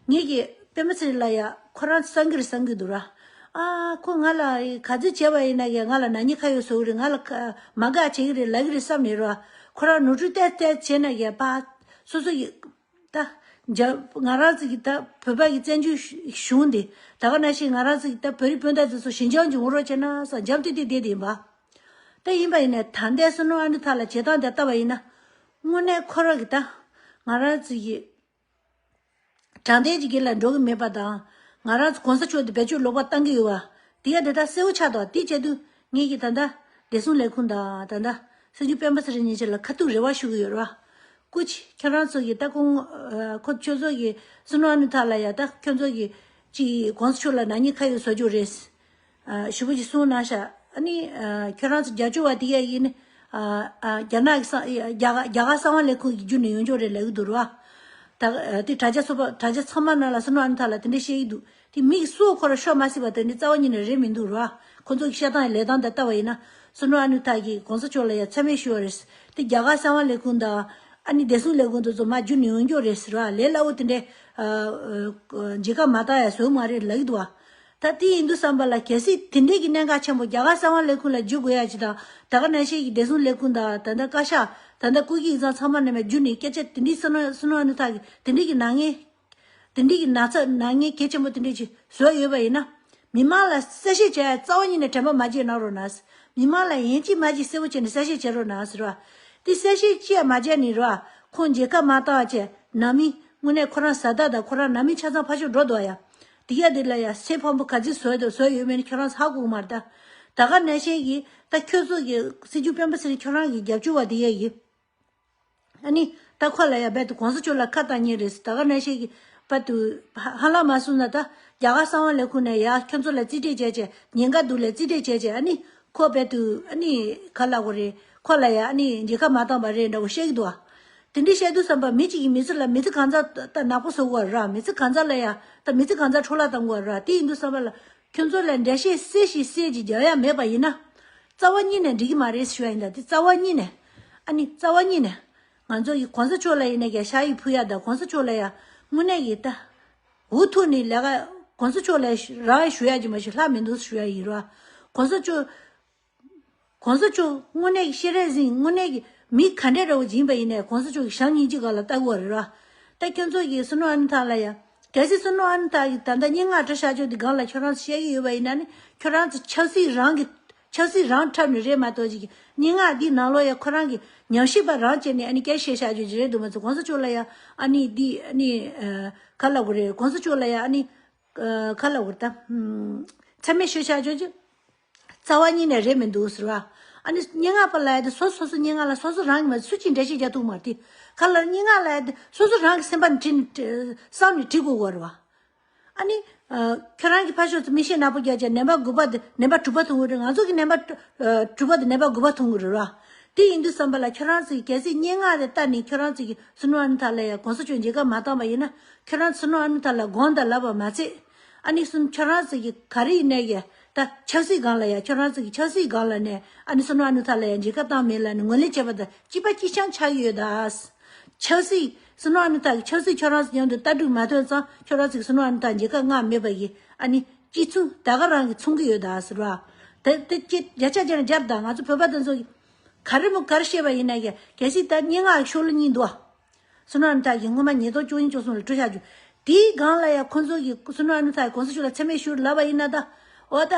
ངེད་ཀྱི་སྤེན་པ་ཚེ་རིང་ལ་ཡ་ཁོ་རང་བསམ་གི་རེད་བསམ་གི་འདུག་ར། ཨ་ཁོ་ང་ལ་ག་ཚོད་བྱས་པ་ཡིན་ན་ཡ་ང་ལ་ནག་ཉེས་ཁ་གཡོགས་བཟོ་གི་རེད། ང་ལ་ཁ་མ་དགའ་བྱེད་གི་རེད་ལབ་གི་རེད་བསམ་ནས་ར། ཁོ་རང་ནོར་འཁྲུལ་ཏོག་ཙམ་བྱས་ན་ཡ་ཕ་སོ་སོ་ཡི་ད་རྒྱ་ང་རང་ཚོ་གི་ད་བོད་པ་གི་བཙན་བྱོལ་གཞུང་འདི་ད་ག་ནང་བཞིན་ང་རང་ཚོ་གི་ད་བོད་རིགས་སྤུན་ཟླ་ཚོ་ཚོ་ཞི་འཇམ་གྱི་ངོ་རོགས་བྱས་ན་ས་འཇམ་ཏིག་ཏིག་བསྡད་དེ་ཡིན་པ། ད་ཡིན་པ་ཡིན་ནའི་ད་ལྟའི་བསོད་ནམས་ཨ་ནུ་ཐར་ལ་བྱེད་སྟངས་དེ་ལྟ་བ་ཡིན་ན། དངོས་གནས་ཁོ་རང་གི་ད་ང་རང་ཚོ་གི་དྲང་བདེན་གྱི་དཀྱིལ་ལ་འགྲོ་གི་མེད་པ་དང་། ང་རང་ཚོ་གོང་ས་མཆོག་དེ་བེད་སྤྱོད་ལོག་པ་བཏང་གི་ཡོད་བ། དེ་ཡ་དེ་ད་གསལ་བོ་ཆགས་འདུག་དེ་བྱས་དུས་ངེད་ཀྱི་ད་ལྟ་བདེ་སྲུང་ལས་ཁུངས་དང་ད་ལྟ་སྲིད་སྐྱོང་སྤེན་པ་ཚེ་རིང་གཉིས་ཆ་ལ་ཁ་ཐུག་རེ་བ་ཞུ་གི་ཡོད་རེད་བ། སྐུ་མཁྱེན་ཁྱོད་རང་ཚོ་གི་ད་ཁོང་ཁོ་ཁྱོད་ཚོ་གི་བསོད་ནམས་ཨ་ནུ་ཐར་ལ་ཡ་ད་ཁྱོད་ཚོ་གི་ཅིག་གོང་ས་མཆོག་ལ་ནག་ཉེས་ཁ་གཡོགས་བཟོ་རྒྱུ་རེད། ཞུ་བ་ཅིག་གསུངས་གནང་ཤག་ཨ་ནི་ཁྱོད་རང་ཚོ་རྒྱབ་སྐྱོར་བ་དེ་ག་ཡིན་ནི། རྒྱ་ནག་གི་གསང་རྒྱ་གར་རྒྱ་གར་གསང་བ་ལས་ཁུངས་ཀྱི་བརྒྱུད་ནས་ཡོང་རྒྱུ་རེད་ལབ་ཀྱི་འདུག་ར། ད་དེ་དྲ་རྒྱ་ཚོགས་པ་དྲ་རྒྱ་ཚང་མ་ནང་ལ་བསོད་ནམས་ཨ་ནུ་ཐར་ལ་དེ་འདྲ་བཤད་ཀྱི་འདུག་དེ་མི་གི་སྲོག་ཁོ་ར་ཤོར་མ་སྲིད་པ་དེ་འདྲ་རྩ་བ་ཉིད་ནས་རེད་མི་འདུག་ར། ཁོ་ཚོ་གི་བཤད་སྟངས་ལས་སྟངས་དེ་ལྟ་བ་ཡིན་ན་བསོད་ནམས་ཨ་ནུ་ཐར་གྱིས་གོང་ས་མཆོག་ལ་ཡ་མཚན་སྨད་ཞུ་བ་རེད། དེ་རྒྱ་གར་གསང་བ་ལས་ཁུངས་དང་ཨ་ནི་བདེ་སྲུང་ལས་ཁུངས་དེ་ཚོ་མར་བརྒྱུད་ནས་ཡོང་རྒྱུ་རེད་ཟེར་བ་ལས་སླ་བོ་དེ་འདྲ་མཇལ་ཁ་མ་བཏང་ཡ་བཟོ་མ་རེད་ལབ་ཀྱི་འདུག་བ། ད་དེ་ཡིན་དུས་བསམ་པ་ལ་གལ་སྲིད་དེ་འདྲའི་གི་གནད་འགག་ཆེན་པོ་རྒྱ་གར་གསང་བ་ལས་ཁུངས་ལ་བརྒྱུད་དགོས་ཡ་ཅིག་དང་ད་ག་ནང་བཞིན་གྱི་བདེ་སྲུང་ལས་ཁུངས་དང་ད་ལྟ་བཀའ་ཤག་ད་ལྟ་སྐུ་སྒེར་ཡིག་ཚང་ཚང་མ་ནས་མར་བརྒྱུད་ནས་སྐད་ཆ་དེ་འདྲའི་བསོད་ནམས་བསོད་ནམས་ཨ་ནུ་ཐར་གྱིས་དེ་འདྲའི་གི་ནག་ཉེས། དེ་འདྲའི་གི་ན་ཚ་ནག་ཉེས་གལ་ཆེན་པོ་དེ་འདྲའི་ཅིག་བཟོས་ཡོད་པ་ཡིན་ན། མི་མང་ལ་གསལ་བཤད་བྱས་ཡ་རྩ་བ་ཉིད་ནས་དྲན་པ་མ་བརྗེད་གནང་རོགས་གནང་། མི་མང་ལ་ཡིན་གཅིག་མིན་གཅིག་གསལ་བོ་བྱས་ནས་གསལ་བཤད་བྱེད་རོགས་གནང་ཟེར་བ། དེ་གསལ་བཤད་ཅི་ཡང་མ་བྱས་ནས་རོ། ཁོང་མཇལ་ཁ་མ་བཏང་བྱས་ནང་མི་དངོས་གནས་ཁོ་རང་བཟའ་ཟླ་དང་ཁོ་རང་ནང་མི་ཆ་ཚང་ཕར་ཕྱོགས་འགྲོ་འདུག་ཡ། དེ་ག་དེ་ལ་ཡ་སེམས་ཕམ་པོ་ག་ཚོད་བཟོས་འདུག་བཟོས་ཡོད་མེད་ནི་ཁྱོད་རང་ཚོ་ཧ་གོ་གི་མ་རེད་ད། ད་ག་ནང་བཞིན་གྱི་ད་ཁྱོད་ཚོ་གི་སྲིད་སྐྱོང་སྤེན་པ་ཚེ་རིང་ཁྱོད་རང་གི་རྒྱབ་སྐྱོར་བ་དེ་ཡ་ཡིན། ཨ་ནི་ད་ཁོ་ལ་ཡ་རྦད་དེ་གོང་ས་མཆོག་ལ་ཁ་བཏང་མཁན་རེད། ད་ག་ནང་བཞིན་གྱི་བར་དུ་ཧ་ཧ་ལམ་མ་སོང་ན་ད་རྒྱ་གར་གསང་བ་ལས་ཁུངས་ནས་ཡ་ཁྱོད་ཚོ་ལ་རྩིས་སྤྲད་བྱས་བྱས་ཉེན་ཁ་འདུག་ལས་རྩིས་སྤྲད་བྱས་བྱས་ཨ་ནི་ཁོ་རྦད་དེ་ཨ་ནི་ག་ལབ་དགོས་རེད། ཁོ་ལ་ཡ་ཨ་ནི་མཇལ་ཁ་མ་བཏང་བ་རེད་འདྲ་བོ་བཤད་ཀྱི་འདུག་ཨ། དེ་འདྲ་བཤད་དུས་བསམ་པ་མི་གཅིག་གིས་མི་ཚེ་ལ་མི་ཚེ་གང་ཚ་ད་ནག་པོ་བཟོ་དགོས་ར། མི་ཚེ་གང་ཚ་ལ་ཡ་ད་མི་ཚེ་གང་ཚ་འཕྲོ་བརླག་གཏང་དགོས་ར། དེ་ཡིན་དུས་བསམ་པ་ལ་ཁྱོད་ཚོ་ལ་འགྲེལ་བཤད་གསལ་ཞིང་གསལ་ཅིག་རྒྱག་ཡ་མེད་པ་ཡིན་ན། རྩ་བ་ཉིད་ནས་འགྲིག་གི་མ་རེད་ཞུ་ཡ་ཡིན་ད། དེ་རྩ་བ་ཉིད་ནས་ཨ་ནི་རྩ་བ་ཉིད་ནས་ང་ཚོ་ཡི་གོང་ས་མཆོག་ལ་ཡིན་ན་ཀྱང་ཤ་ཡིག་ཕུལ་ཡ་དང་གོང་ས་མཆོག་ལ་ཡ་དངོས་གནས་ཀྱི་ད་འུ་ཐུག་ནས་ལས་ཀ་གོང་ས་མཆོག་ལ་རང་ཞུ་ཡ་ཅིག་མ་ཞུ་ལྷག་མི་འདུག་ཞུ་ཡ་ཡིན་ར། གོང་ས་མཆོག་གོང་ས་མཆོག་དངོས་གནས་ཀྱི་ཤེས་རབ་འཛིན་དངོས་གནས་ཀྱི་མི་ག་འདྲ་འདྲ་བོ་ཅིག་ཡིན་པ་ཡིན་ནའི་གོང་ས་མཆོག་གི་ཞབས་སྙིང་རྗེ་སྒང་ལ་ལྟ་དགོས་རེད་ར། ད་ཁྱོད་ཚོ་གིས་བསོད་ནམས་ཨ་ནུ་ཐར་ལ་ཡ། གལ་སྲིད་བསོད་ནམས་ཨ་ནུ་ཐར་གྱིས་ད་ལྟ་སྙན་ངག་འབྲི་བཞག་ཆོག་དེ་སྒང་ལ་ཁྱོད་རང་ཚོ་བཤད་ཀྱི་ཡོད་པ་ཡིན་ན་ནི་ཁྱོད་རང་ཚོ་ཆབ་སྲིད་རང་གི་ཆབ་སྲིད་རང་འཁྲབ་ནི་རེད་མ་གཏོགས་ཅིག་སྙན་ངག་འདིའི་ནང་ལོགས་ཡ་ཁོ་རང་གི་ཉམས་ཞིབ་པ་རང་བྱས་ནས་ཨ་ནི་སྐད་བཤད་བཞག་ཆོག་ཅིག་རེད་འདུག་མ་ཚོ་གོང་ས་མཆོག་ལ་ཡ་ཨ་ནི་འདི་ཨ་ནི་ག་ལབ་དགོས་རེད། གོང་ས་མཆོག་ལ་ཡ་ཨ་ནི་ག་ལབ་དགོས་རེད་ད། མཚན་སྨད་ཞུ་བཞག་ཆོག་ཅིག་རྩ་བ་ཉིད་ནས་རེད་མི་འདུག་ཟེར་བ། ཨ་ནི་སྙན་ངག་པ་ལ་ཡ་དེ་སོ་སོ་སོ་སྙན་ངག་ལ་སོ་སོ་རང་གི་མ་སུ་གཅིག་འགྲེལ་བཤད་རྒྱག་ཐུབ་མ་རེད་དེ། ག་ལ་སྙན་ངག་ལ་ཡ་དེ་སོ་སོ་རང་གི་སེམས་པ་ནས་བྲིས་ནས་བསམ་ནས་བྲིས་དགོས་པ་རེད་བ། ཨ་ནི་ཁྱོད་རང་གི་ཕ་ཕྱོགས་སུ་མིག་ཤེལ་ནག་པོ་རྒྱག་བྱས་ནད་པ་དགུ་པ་དེ་ནད་པ་དྲུག་པ་མཐོང་གི་རེད། ང་ཚོ་གི་ནད་པ་དྲུག་པ་དེ་ནད་པ་དགུ་པ་མཐོང་གི་རེད་བ། དེ་ཡིན་དུས་ཙམ་པ་ལ་ཁྱོད་རང་ཚོས་གལ་སྲིད་སྙན་ངག་དེ་ལྟ་ནས་ཁྱོད་རང་ཚོས་ཀྱི་སྲིད་བློན་ཨ་ནུ་ཐག་ལ་ཡ་གོང་ས་མཆོག་མཇལ་ཁ་མ་བཏང་པ་ཡིན་ན། ཁྱོད་རང་ཚོས་སྲིད་བློན་ཨ་ནུ་ཐག་ལ་དགོངས་དག་ལབ་པ་མ་ཚད། ཨ་ནི་སུ་ཁྱོད་རང་ཚོས་ཀྱི་ག་རེ་ཡིན་ནའི་ཡ་ད་ཆབ་སྲིད་སྒང་ལ་ཡ་ཁྱོད་རང་ཚོས་ཀྱི་ཆབ་སྲིད་སྒང་ལ་ནས་ཨ་ནི་སྲིད་བློན་ཨ་ནུ་ཐག་ལ་ཡ་མཇལ་ཁ་བཏང་མེད་ལབ་ནས་ངོས་ལེན་བྱས་པ་དང་གཅིག་པ་གཅིག་རྐྱང་ཆགས་ཀྱི་ཡོད་ད། ཆབ་སྲིད་སྲིད་བློན་ཨ་ནུ་ཐག་གི་ཆབ་སྲིད་ཁྱོད་རང་ཚོ་མཉམ་དུ་ལྟ་གྲུབ་མ་མཐུན་ཙང་ཁྱོད་རང་ཚོས་ཀྱི་སྲིད་བློན་ཨ་ནུ་ཐག་མཇལ་ཁ་མངགས་མེད་པ་ཡིན། ཨ་ནི་གཅིག་མཚུངས་ད་ག་རང་གི་མཚུངས་ཀྱི་ཡོད་ད་ཟེར་བ། དེ་དེ་ཅི་བརྒྱ་ཆ་བརྒྱ་ནས་བརྒྱབ་དང་ང་ཚོ་བོད་པ་དེ་ཚོ་གི་ག་རེ་མོ་ག་རེ་བཤད་པ་ཡིན་ན་ཡང་གལ་སྲིད་ད་སྙན་ངག་ཤོ་ལོ་གཉིས་འདུག་སྲིད་བློན་ཨ་ནུ་ཐག་གིས་སྔོན་མ་ཉིས་སྟོང་བཅུ་གཉིས་བཅུ་གསུམ་ལ་བྲོས་བཞག་རྒྱུ། དེའི་སྒང་ལ་ཡང་ཁོང་ཚོ་གིས་སྲིད་བློན་ཨ་ནུ་ཐག་གིས་གོང་ས་མཆོག་ལ་མཚན་སྨད་ཞུ་ལབ་པ་ཡིན་ན་ད། འོ་ད།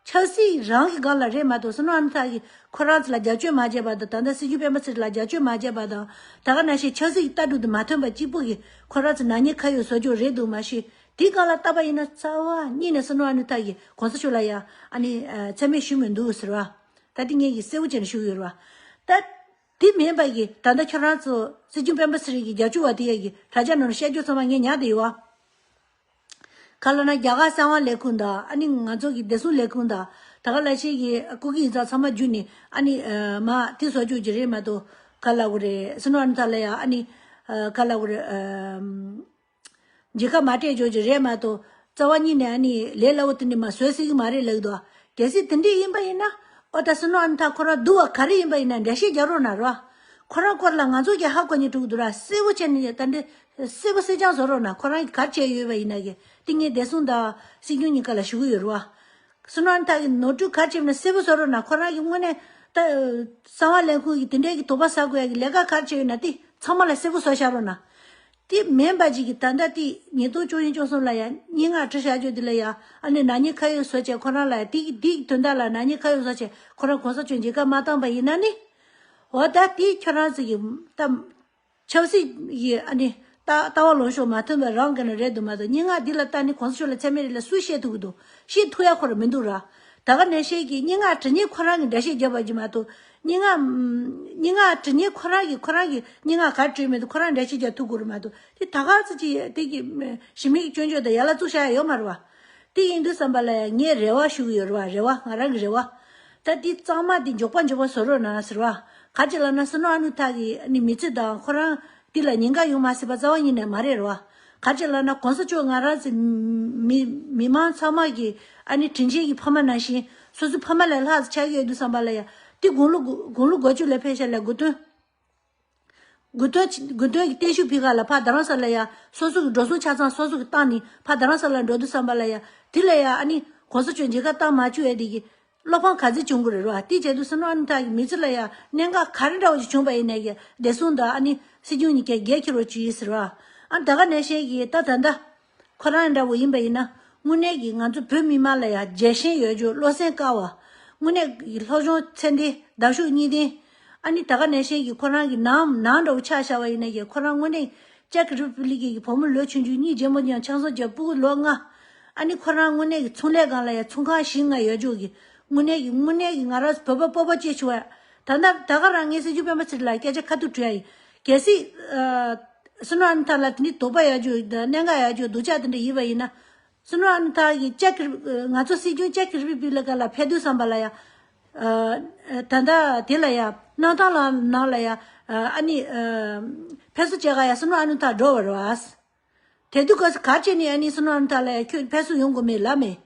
ཆབ་སྲིད་རང་གི་སྒང་ལ་རེད་མ་གཏོགས་སྲིད་བློན་ཨ་ནུ་ཐག་གིས་ཁོ་རང་ཚོ་ལ་རྒྱབ་སྐྱོར་མ་བྱས་པ་དང་། ད་ལྟ་སྲིད་སྐྱོང་སྤེན་པ་ཚེ་རིང་ལ་རྒྱབ་སྐྱོར་མ་བྱས་པ་དང་། ད་ག་ནང་བཞིན་ཆབ་སྲིད་ཀྱི་ལྟ་གྲུབ་དང་མ་མཐུན་པ་གཅིག་པུ་གིས་ཁོ་རང་ཚོ་ནག་ཉེས་ཁ་གཡོགས་བཟོ་རྒྱུ་རེད་འདུག་མ་གཞི། དེའི་སྒང་ལ་བལྟས་པ་ཡིན་ན་རྩ་བ་ཉིད་ནས་སྲིད་བློན་ཨ་ནུ་ཐག་གིས་གོང་ས་མཆོག་ལ་ཡང་ཨ་ནི་མཚན་སྨད་ཞུས་མི་འདུག་ཟེར་བ། ད་དེ་ངས་ཀྱིས་གསལ་པོ་བྱས་ནས་ཞུ་གི་ཡོད་རེད་བ། ད་དེ་མིན་པ་གི་ད་ལྟ་ཁྱོད་རང་ཚོ་སྲིད་སྐྱོང་སྤེན་པ་ཚེ་རིང་གི་རྒྱབ་སྐྱོར་བ་དེ་ཡ་གི་དྲ་རྒྱ་ནང་ལ་བཤད་རྒྱུ་ཚང་མ་ངས་ཉར་བསྡད་ཡོད་བ། ག་ལབ་ན་རྒྱ་གར་གསང་བ་ལས་ཁུངས་དང་ཨ་ནི་ང་ཚོ་གི་བདེ་སྲུང་ལས་ཁུངས་དང་ད་ག་ལ་ཤེས་ཀྱི་སྐུ་སྒེར་ཡིག་ཚང་ཚང་མ་བརྒྱུད་ནས་ཨ་ནི་མ་དེ་བཟོ་བཅུག་གི་རེད་མ་གཏོགས་ག་ལབ་དགོས་རེད། སྲིད་བློན་ཨ་ནུ་ཐག་ལ་ཡ་ཨ་ནི་ག་ལབ་དགོས་རེད། མཇལ་ཁ་མ་སྤྲད་བཅུག་གི་རེད་མ་གཏོགས་རྩ་བ་ཉིད་ནས་ཨ་ནི་ལས་སླ་བོ་དེ་འདྲ་མ་བཟོ་སྲིད་ཀྱི་མ་རེད་ལབ་འདུག་གལ་སྲིད་དེ་འདྲ་ཡིན་པ་ཡིན་ན་ཨོ་ད་སྲིད་བློན་ཨ་ནུ་ཐག་ཁོ་རང་སྡུག་པ་ག་རེ་ཡིན་པ་ཡིན་ན་འགྲེལ་བཤད་རྒྱག་རོགས་གནང་རོགས། ཁོ་རང་སྐོར་ལ་ང་ཚོ་གི་ཧ་གོ་ཉེན་འགྲོ་གི་འདུག་ར། གསལ་པོ་བྱས་ནས་ད་འདྲ་གསལ་པོ་གསལ་རྐྱང་བཟོ་རོགས་གནང་། ཁོ་རང་གིས་ག་རེ་བྱས་ཡོད་པ་ཡིན་ན་གི་དེ་ངས་བདེ་སྲུང་དང་སྲིད་སྐྱོང་གཉིས་ཀ་ལ་ཞུ་གི་ཡོད་རེད་བ། སྲིད་བློན་ཨ་ནུ་ཐག་གིས་ནོར་འཁྲུལ་ག་རེ་བྱས་ཡོད་ན་གསལ་པོ་བཟོ་རོགས་གནང་། ཁོ་རང་གིས་དངོས་གནས་ད་གསང་བ་ལས་ཁུངས་ཀྱི་དེ་འདྲའི་གི་དོགས་པ་ཟ་དགོས་ཡ་གི་ལས་ཀ་ག་རེ་བྱས་ཡོད་ན་དེ་ཚང་མ་ལ་གསལ་པོ་བཟོ་བཞག་རོགས་གནང་། དེ་མིན་པ་ཅིག་གིས་ད་ལྟ་དེ་ཉིས་སྟོང་བཅུ་གཉིས་བཅུ་གསུམ་ལ་ཡང་སྙན་ངག་བྲིས་བཞག་རྒྱུ་དེ་ལ་ཡང་ཨ་ནི་ནག་ཉེས་ཁ་གཡོགས་བཟོ་བྱས་ཁོ་རང་ལ་དེ་དེའི་དོན་དག་ལ་ནག་ཉེས་ཁ་གཡོགས་བཟོ་བྱས་ཁོ་རང་གོང་ས་མཆོག་མཇལ་ཁ་མ་བཏང་པ་ཡིན་ན་ནི། འོ་ད་དེ་ཁྱོད་རང་ཚོ་གི་ད་ཆབ་སྲིད་ཀྱི་ཨ་ནི་ལྟ་ལྟ་བ་ལངས་ཕྱོགས་མ་མཐུན་པ་རང་གི་ནི་རེད་འདུག་མ་གཏོགས་སྙན་ངག་འདི་ལ་ལྟ་ནི་གོང་ས་མཆོག་ལ་མཚན་སྨད་རེད་ལབ་སུས་བཤད་ཐུབ་ཀྱི་འདུག་བཤད་ཐུབ་ཡ་ཁོ་རང་མི་འདུག་ར། ད་ག་ནང་བཞིན་གྱི་སྙན་ངག་འབྲི་མཁན་ཁོ་རང་གིས་འགྲེལ་བཤད་བརྒྱབ་པ་ཅིག་མ་གཏོགས་སྙན་ངག་སྙན་ངག་འབྲི་མཁན་ཁོ་རང་གིས་ཁོ་རང་གིས་སྙན་ངག་ག་རེ་བྲིས་མེད་འདུག་ཁོ་རང་འགྲེལ་བཤད་རྒྱག་ཐུབ་ཀྱི་རེད་མ་གཏོགས་དེ་ད་ག་ཚོད་ཅིག་དེ་གི་ཞི་མི་གི་སྐྱོན་བརྗོད་དང་ཡར་ལ་བཙུགས་བཞག་ཡ་ཡོད་མ་རེད་བ། དེ་ཡིན་དུས་ཙམ་པ་ལ་ཡང་ངས་རེ་བ་ཞུ་གི་ཡོད་རེད་བ། རེ་བ་ང་རང་གི་རེ་བ། ད་དེ་གཙང་མ་དེ་མགྱོགས་པ་མགྱོགས་པ་བཟོ་རོགས་གནང་ཟེར་བ། ག་ཅི་ལབ་ན་སྲིད་བློན་ཨ་ནུ་ཐག་གི་ཨ་ནི་མི་ཚེ་དང་ཁོ་རང་དེ་ལ་ཉེན་ཁ་ཡོང་མ་སྲིད་པ་རྩ་བ་ཉིད་ནས་མ་རེད་རེད་བ། ག་ཅི་ལབ་ན་གོང་ས་མཆོག་ང་རང་ཚོ་མི་མི་མང་ཚང་མ་གི་ཨ་ནི་དྲིན་ཆེན་གྱི་ཕ་མ་ནང་བཞིན་སོ་སོའི་ཕ་མ་ལས་ལྷག་ཙམ་ཆགས་ཀྱི་ཡོད་དུས་ཙམ་པ་ལ་ཡང་དེ་དགུང་ལོ་དགུང་ལོ་དགུ་བཅུ་ལ་ཕེབས་ཤག་ལ་དགུ་སྟོན། དགུ་སྟོན་དགུ་སྟོན་གྱི་བརྟན་བཞུགས་ཕུལ་ག་ལ་ཕར་རྡ་རམ་ས་ལ་ཡ་སོ་སོ་གི་འགྲོ་སོང་ཆ་ཚང་སོ་སོ་གི་བཏང་ནས་ཕར་རྡ་རམ་ས་ལ་འགྲོ་དུས་ཙམ་པ་ལ་ཡ་དེ་ལ་ཡ་ཨ་ནི་གོང་ས་མཆོག་མཇལ་ཁ་བཏང་མ་བཅུག་ཡ་དེ་གི་བློ་ཕམ་ག་ཚོད་བྱུང་གི་རེད་རོ། དེ་བྱས་དུས་སྲིད་བློན་ཨ་ནུ་ཐག་གི་མི་ཚེ་ལ་ཡ་གནད་འགག་ག་རེ་འདྲ་བོ་ཞིག་བྱུང་པ་ཡིན་ནའི་གི་བདེ་སྲུང་དང་ཨ་ནི་སྲིད་སྐྱོང་གཉིས་ཀས་འགན་འཁྱེར་རོགས་བྱེད་ཟེར་བ། ཨ་ད་ག་ནང་བཞིན་གི་ད་ད་ལྟ། ཁོ་རང་འདྲ་བོ་ཡིན་པ་ཡིན་ན་དངོས་གནས་ཀྱི་ང་ཚོ་བོད་མི་མང་ལ་ཡང་རྒྱལ་ཞེན་ཡོད་རྒྱུ་བློ་སེམས་དཀར་བ། དངོས་གནས་ཀྱི་སློབ་སྦྱོང་ཚད་ལྡན་ཟླ་གཞུག་གཉིས་ལྡན། ཨ་ནི་ད་ག་ནང་བཞིན་གྱི་ཁོ་རང་གི་ནང་ནང་འདྲ་བོ་ཆ་བཞག་པ་ཡིན་ན་ཡང་ཁོ་རང་དངོས་གནས་ཅེཀ་རི་པབ་ལིག་གི་བུ་མོ་ལོ་ཆུང་ཆུང་གཉིས་རྗེས་མ་ཀྱང་ཆང་ས་རྒྱག་སྤུ་གུ་ལོ་ལྔ། ཨ་ནི་ཁོ་རང་དངོས་གནས་ཀྱི་ཚོང་ལས་སྒང་ལ་ཡང་ཚོང་ཁང་བཞི་ལྔ་ཡོད་རྒྱུ་གི་དངོས་གནས་ཀྱི་དངོས་གནས་ཀྱི་ང་རང་ཚོ་བོད་པ་སྤོབས་པ་སྐྱེ་བྱུང་བ། ད་ལྟ་ད་ག་རང་ངས་སྲིད་སྐྱོང་སྤེན་པ་ཚེ་རིང་ལ་སྐད་ཆ་ཁ་ཐུག་དྲིས་ཡ་ཡིན། གལ་སྲིད། སྲིད་བློན་ཨ་ནུ་ཐག་ལ་དེ་འདྲའི་དོགས་པ་ཡོད་རྒྱུ་དང་གནད་འགག་ཡོད་རྒྱུ་སྡུག་ཅག་དེ་འདྲ་ཡིན་པ་ཡིན་ན། སྲིད་བློན་ཨ་ནུ་ཐག་གིས་ཅེཀ་ང་ཚོ་སྲིད་སྐྱོང་ཅེཀ་རི་པབ་ལིག་ལ་ཕེབས་དུས་ཙམ་པ་ལ་ཡ། ད་ལྟ་དེ་ལ་ཡ་གནམ་ཐང་ལ་ནང་ལ་ཡ་ཨ་ནི་ཕེབས་བསུ་བྱེད་ག་ཡ་སྲིད་བློན་ཨ་ནུ་ཐག་འགྲོ་བ་རེད་བ། དེ་དུས་སྐབས་སུ་ག་རེ་བྱས་ནས་ཨ་ནི་སྲིད་བློན་ཨ་ནུ་ཐག་ལ་ཡ་ཁྱོད་ཕེབས་བསུ་ཡོང་དགོས་མེད་ལབ་མེད།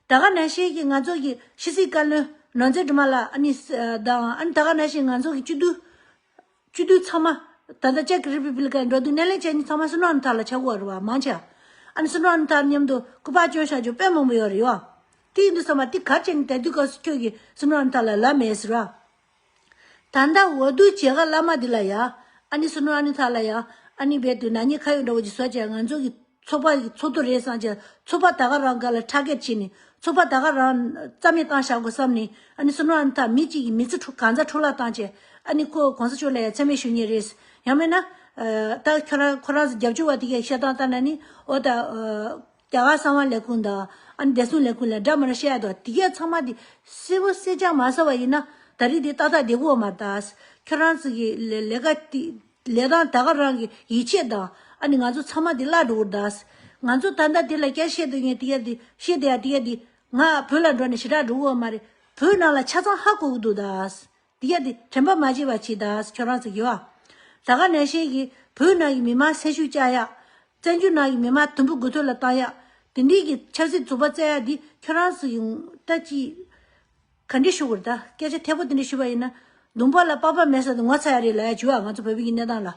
ད་ག་ནང་བཞིན་གྱི་ང་ཚོ་གི་ཕྱི་སྲིད་བཀའ་བློན་ནོར་འཛིན་སྒྲོལ་མ་ལགས་ཨ་ནི་དང་ཨ་ནི་ད་ག་ནང་བཞིན་ང་ཚོ་གི་སྤྱི་འཐུས། སྤྱི་འཐུས་ཚང་མ་ད་ལྟ་ཅེཀ་རི་པབ་ལིག་ལ་འགྲོ་དུས་སྣེ་ལེན་བྱས་ནི་ཚང་མ་སྲིད་བློན་ཨ་ནུ་ཐག་ལ་ཆགས་ཀྱི་ཡོད་རེད་བ་མང་ཆེ། ཨ་ནི་སྲིད་བློན་ཨ་ནུ་ཐག་མཉམ་དུ་སྐུ་པར་བསྐྱོན་བཞག་རྒྱུ་དཔེ་མང་པོ་ཡོད་རེད་ཡོད། དེ་ཡིན་དུས་ཙམ་པ་དེ་ག་རེ་བྱས་ནས་དེ་དུས་སྐབས་སུ་ཁྱོད་ཀྱིས་སྲིད་བློན་ཨ་ནུ་ཐག་ལ་ལབ་མེད་ཟེར་བ། ད་ལྟ་འོས་བསྡུ་བྱེད་ག་བླ་མ་འདི་ལ་ཡ། ཨ་ནི་སྲིད་བློན་ཨ་ནུ་ཐག་ལ་ཡ། ཨ་ནི་རྦད་དེ་ནག་ཉེས་ཁ་གཡོགས་འདྲ་བོ་ཅིག་བཟོ་བྱས་ང་ཚོ་གི་ཚོགས་པ་ཡི་ཚོགས་འདུ་རེད་བསམ་བྱས་ཚོགས་པ་ད་ག་རང་སྒང་ལ་ཊར་གེཊ་བྱས་ནས་ཚོགས་པ་ད་ག་རང་རྩ་མེད་བཏང་བཞག་དགོས་བསམ་ནས་ཨ་ནི་སྲིད་བློན་ཨ་ནུ་ཐག་མི་གཅིག་གི་མི་ཚེ་འཕྲོ་གང་ཚ་འཕྲོ་བརླག་བཏང་བྱས་ཨ་ནི་ཁོ་གོང་ས་མཆོག་ལ་ཡ་མཚན་སྨད་ཞུ་མཁན་རེད། ཡང་མིན་ན་ད་ཁྱོད་རང་ཁོ་རང་ཚོ་རྒྱབ་སྐྱོར་བ་དེ་གས་བཤད་སྟངས་ལྟར་ན་ནི་ཨོ་ད་རྒྱ་གར་གསང་བ་ལས་ཁུངས་དང་ཨ་ནི་བདེ་སྲུང་ལས་ཁུངས་ལ་འདྲ་མི་འདྲ་བཤད་ཡ་དང་དེ་གས་ཚང་མ་དེ་གསལ་པོ་གསལ་རྐྱང་མ་ཟེར་བ་ཡིན་ན་ད་རེས་དེ་ཏག་ཏག་བསྡད་ཀྱི་ཡོད་མ་རེད་ད། ཁྱོད་རང་ཚོ་གི་ལས་ལས་ཀ་དེ། ལས་སྟངས་ད་ག་རང་གི་ཡིད་ཆེས་དང་ཨ་ནི་ང་ཚོ་ཚང་མ་འདི་བརླག་འགྲོ་གི་རེད་ད། ང་ཚོ་ད་ལྟ་འདི་ལ་སྐད་བཤད་སྡོད་མཁན་དེ་ག་འདི་བཤད་བསྡད་ཡ་དེ་ག་འདི་ང་བོད་ལ་འགྲོ་ནས་ཞེ་དྲག་འགྲོ་གི་ཡོད་མ་རེད། བོད་ནང་ལ་ཆ་ཚང་ཧ་གོ་གི་འདུག་ད། དེ་ཡ་དེ་དྲན་པ་མ་བརྗེད་པ་བྱེད་ད་ཁྱོད་རང་ཚོ་གི་བ། ད་ག་ནང་བཞིན་གྱི་བོད་ནང་གི་མི་མང་སེམས་ཤུགས་བཅག་ཡ། བཙན་བྱོལ་ནང་གི་མི་མང་དུམ་བུ་དགུ་ཐོག་ལ་བཏང་ཡ། དེ་འདྲའི་གི་ཆབ་སྲིད་རྩོད་པ་རྩེ་ཡ་འདི་ཁྱོད་རང་ཚོ་ཡིན་ད་ཅི། ག་འདྲ་ཞུ་དགོས་རེད་ད། སྐད་ཆ་ཐད་པོ་དེ་འདྲ་ཞུ་བ་ཡིན་ན། མདུང་པ་ལ་པགས་པ་མེད་ས་དེ་ངོ་ཚ་ཡ་རེད་ལབ་ཡ་བྱུས་ཨ། ང་ཚོ་བོད་པའི་གི་གནས་སྟངས་ལ།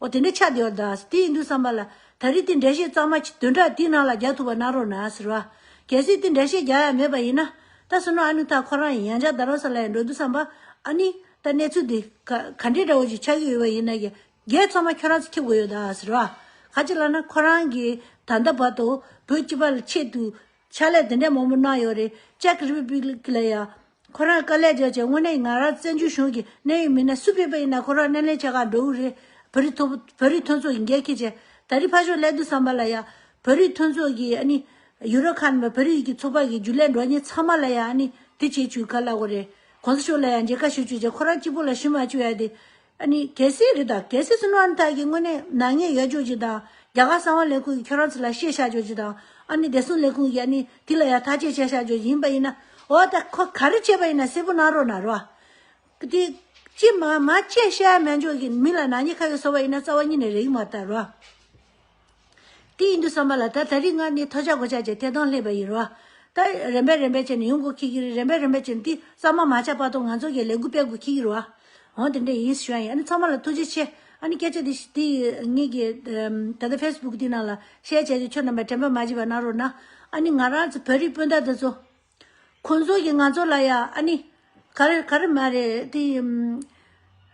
འོ་དེ་འདྲ་ཆགས་བསྡད་ཡོད་རེད་ད། དེ་ཡིན་དུས་ཙམ་པ་ལ་ད་རེས་དེ་འགྲེལ་བཤད་གཙང་མ་ཅིག་བདུན་ཕྲག་དེའི་ནང་ལ་རྒྱག་ཐུབ་པ་གནང་རོགས་གནང་ཟེར་བ། གལ་སྲིད་དེ་འགྲེལ་བཤད་རྒྱག་ཡ་མེད་པ་ཡིན་ན། ད་བསོད་ནམས་ཨ་ནུ་ད་ཁོ་རང་ཡང་ཡང་བསྐྱར་རྡ་རམ་ས་ལ་ཡང་འགྲོ་དུས་ཙམ་པ། ཨ་ནི་ད་གནས་ཚུལ་དེ་ག་ག་འདྲའི་འདྲ་བོ་ཞིག་ཆགས་ཀྱི་ཡོད་པ་ཡིན་ན་ཡང་རྒྱལ་ཚང་མ་ཁྱོད་རང་ཚོ་འཁྱེར་དགོས་ཡོད་ད་ཟེར་བ། ག་ཅི་ལབ་ན་ཁོ་རང་གིས་ད་ལྟ་བར་དུ་བོད་སྤྱི་པ་ལ་ཆེད་དུ། ཕྱག་ལས་དེ་འདྲ་མང་པོ་གནང་ཡོད་རེད། ཅེཀ་རི་པབ་ལིག་ལ་ཡ། ཁོ་རང་དཀའ་ལས་རྒྱག་བྱས་དངོས་གནས་ང་རང་བཙན་བྱོལ་གཞུང་གི་གནད་ཡོད་མི་སྣ་སུ་ཕེབས་པ་ཡིན་ན་ཁོ་རང་སྣེ་ལེན་བྱེད་གར་འགྲོ་གི་རེད། བོད་རིགས་ཐོ་བོད་རིགས་མཐུན་ཚོགས་ཀྱི་འགན་འཁྱེར་བྱས། ད་རེས་ཕར་ཕྱོགས་སླེབས་དུས་ཙམ་པ་ལ་ཡ། བོད་རིགས་མཐུན་ཚོགས་ཀྱི་ཨ་ནི། ཡུ་རོབ་ཁག་ནས་བོད་རིགས་ཀྱི་ཚོགས་པ་གི་རྒྱུན་ལས་མགྲོན་གཉེར་ཚང་མ་ལ་ཡ་ཨ་ནི་དེ་བྱེད་བཅུག་ག་ལབ་དགོས་རེད། གོང་ས་མཆོག་ལ་ཡ་མཇལ་ཁ་ཞུ་བཅུག་བྱས་ཁོ་རང་གཅིག་པོ་ལ་ཞུ་མ་བཅུག་ཡ་དེ། ཨ་ནི་གལ་སྲིད་རེད་ད། གལ་སྲིད་བསོད་ནམས་ཨ་ནུ་ཐར་གྱི་དངོས་གནས་ནག་ཉེས་ཡོད་ཅོག་ཅིག་དང་། རྒྱ་གར་གསང་བ་ལས་ཁུངས་ཀྱིས་ཁྱོད་རང་ཚོ་ལ་བཤད་བཞག་ཅོག་ཅིག་དང་། ཨ་ནི་བདེ་སྲུང་ལས་ཁུངས་ཀྱིས་ཨ་ནི་དེ་ལ་ཡང་ཐག་གཅོད་བྱས་བཞག་ཅོག་ཅིག་ཡིན་པ་ཡིན་ན། འོ་ད་ཁོ་ག་རེ་བྱས་པ་ཡིན་ན་གསལ་པོ་གནང་རོགས་གནང་རོགས། དེ་ཅི་མ་མ་བཅད་བཤད་མེད་ཅོག་གི་མི་ལ་ནག་ཉེས་ཁ་གཡོགས་བཟོ་བ་ཡིན་ན་རྩ་བ་ཉིད་ནས་རེད་མ་ད་རོགས། དེ་ཡིན་དུས་ཙམ་པ་ལ་ད་ད་རིང་ང་ནི་ཐོ་ཅག་གོ་ཅག་བྱས་ཐད་གཏོང་སླེབས་པ་ཡིན་རོགས། ད་རིམ་པས་རིམ་པས་བྱས་ནས་ཡོང་དགོས་ཁེལ་གྱི་རེད། རིམ་པས་རིམ་པས་བྱས་ནས་དེ་གཙང་མ་མ་ཆགས་བར་དུ་ང་ཚོ་གི་ལས་འགུལ་སྤེལ་དགོས་ཁེལ་གྱི་རེད་བ། འོ་དེ་འདྲ་ཡིན་ཞུ་ཡ་ཡིན། ཨ་ནི་ཚང་མ་ལ་ཐུགས་རྗེ་ཆེ། ཨ་ནི་སྐད་ཆ་དེ་དེ་ངེད་ཀྱི་ད་ལྟ་ཕེ་སི་བུག་དེ་ནང་ལ་ཤེར་བྱས་ཏེ་ཁྱོད་རྣམ་པས་དྲན་པ་མ་བརྗེད་པ་གནང་རོགས་གནང་། ཨ་ནི་ང་རང་ཚོ་བོད་རིགས་སྤུན་ཟླ་དེ་ཚོ། ཁོང་ཚོ་གིས་ང་ཚོ་ལ་ཡ་ཨ་ནི། ག་རེ་ག་རེ་མ་རེད་དེ།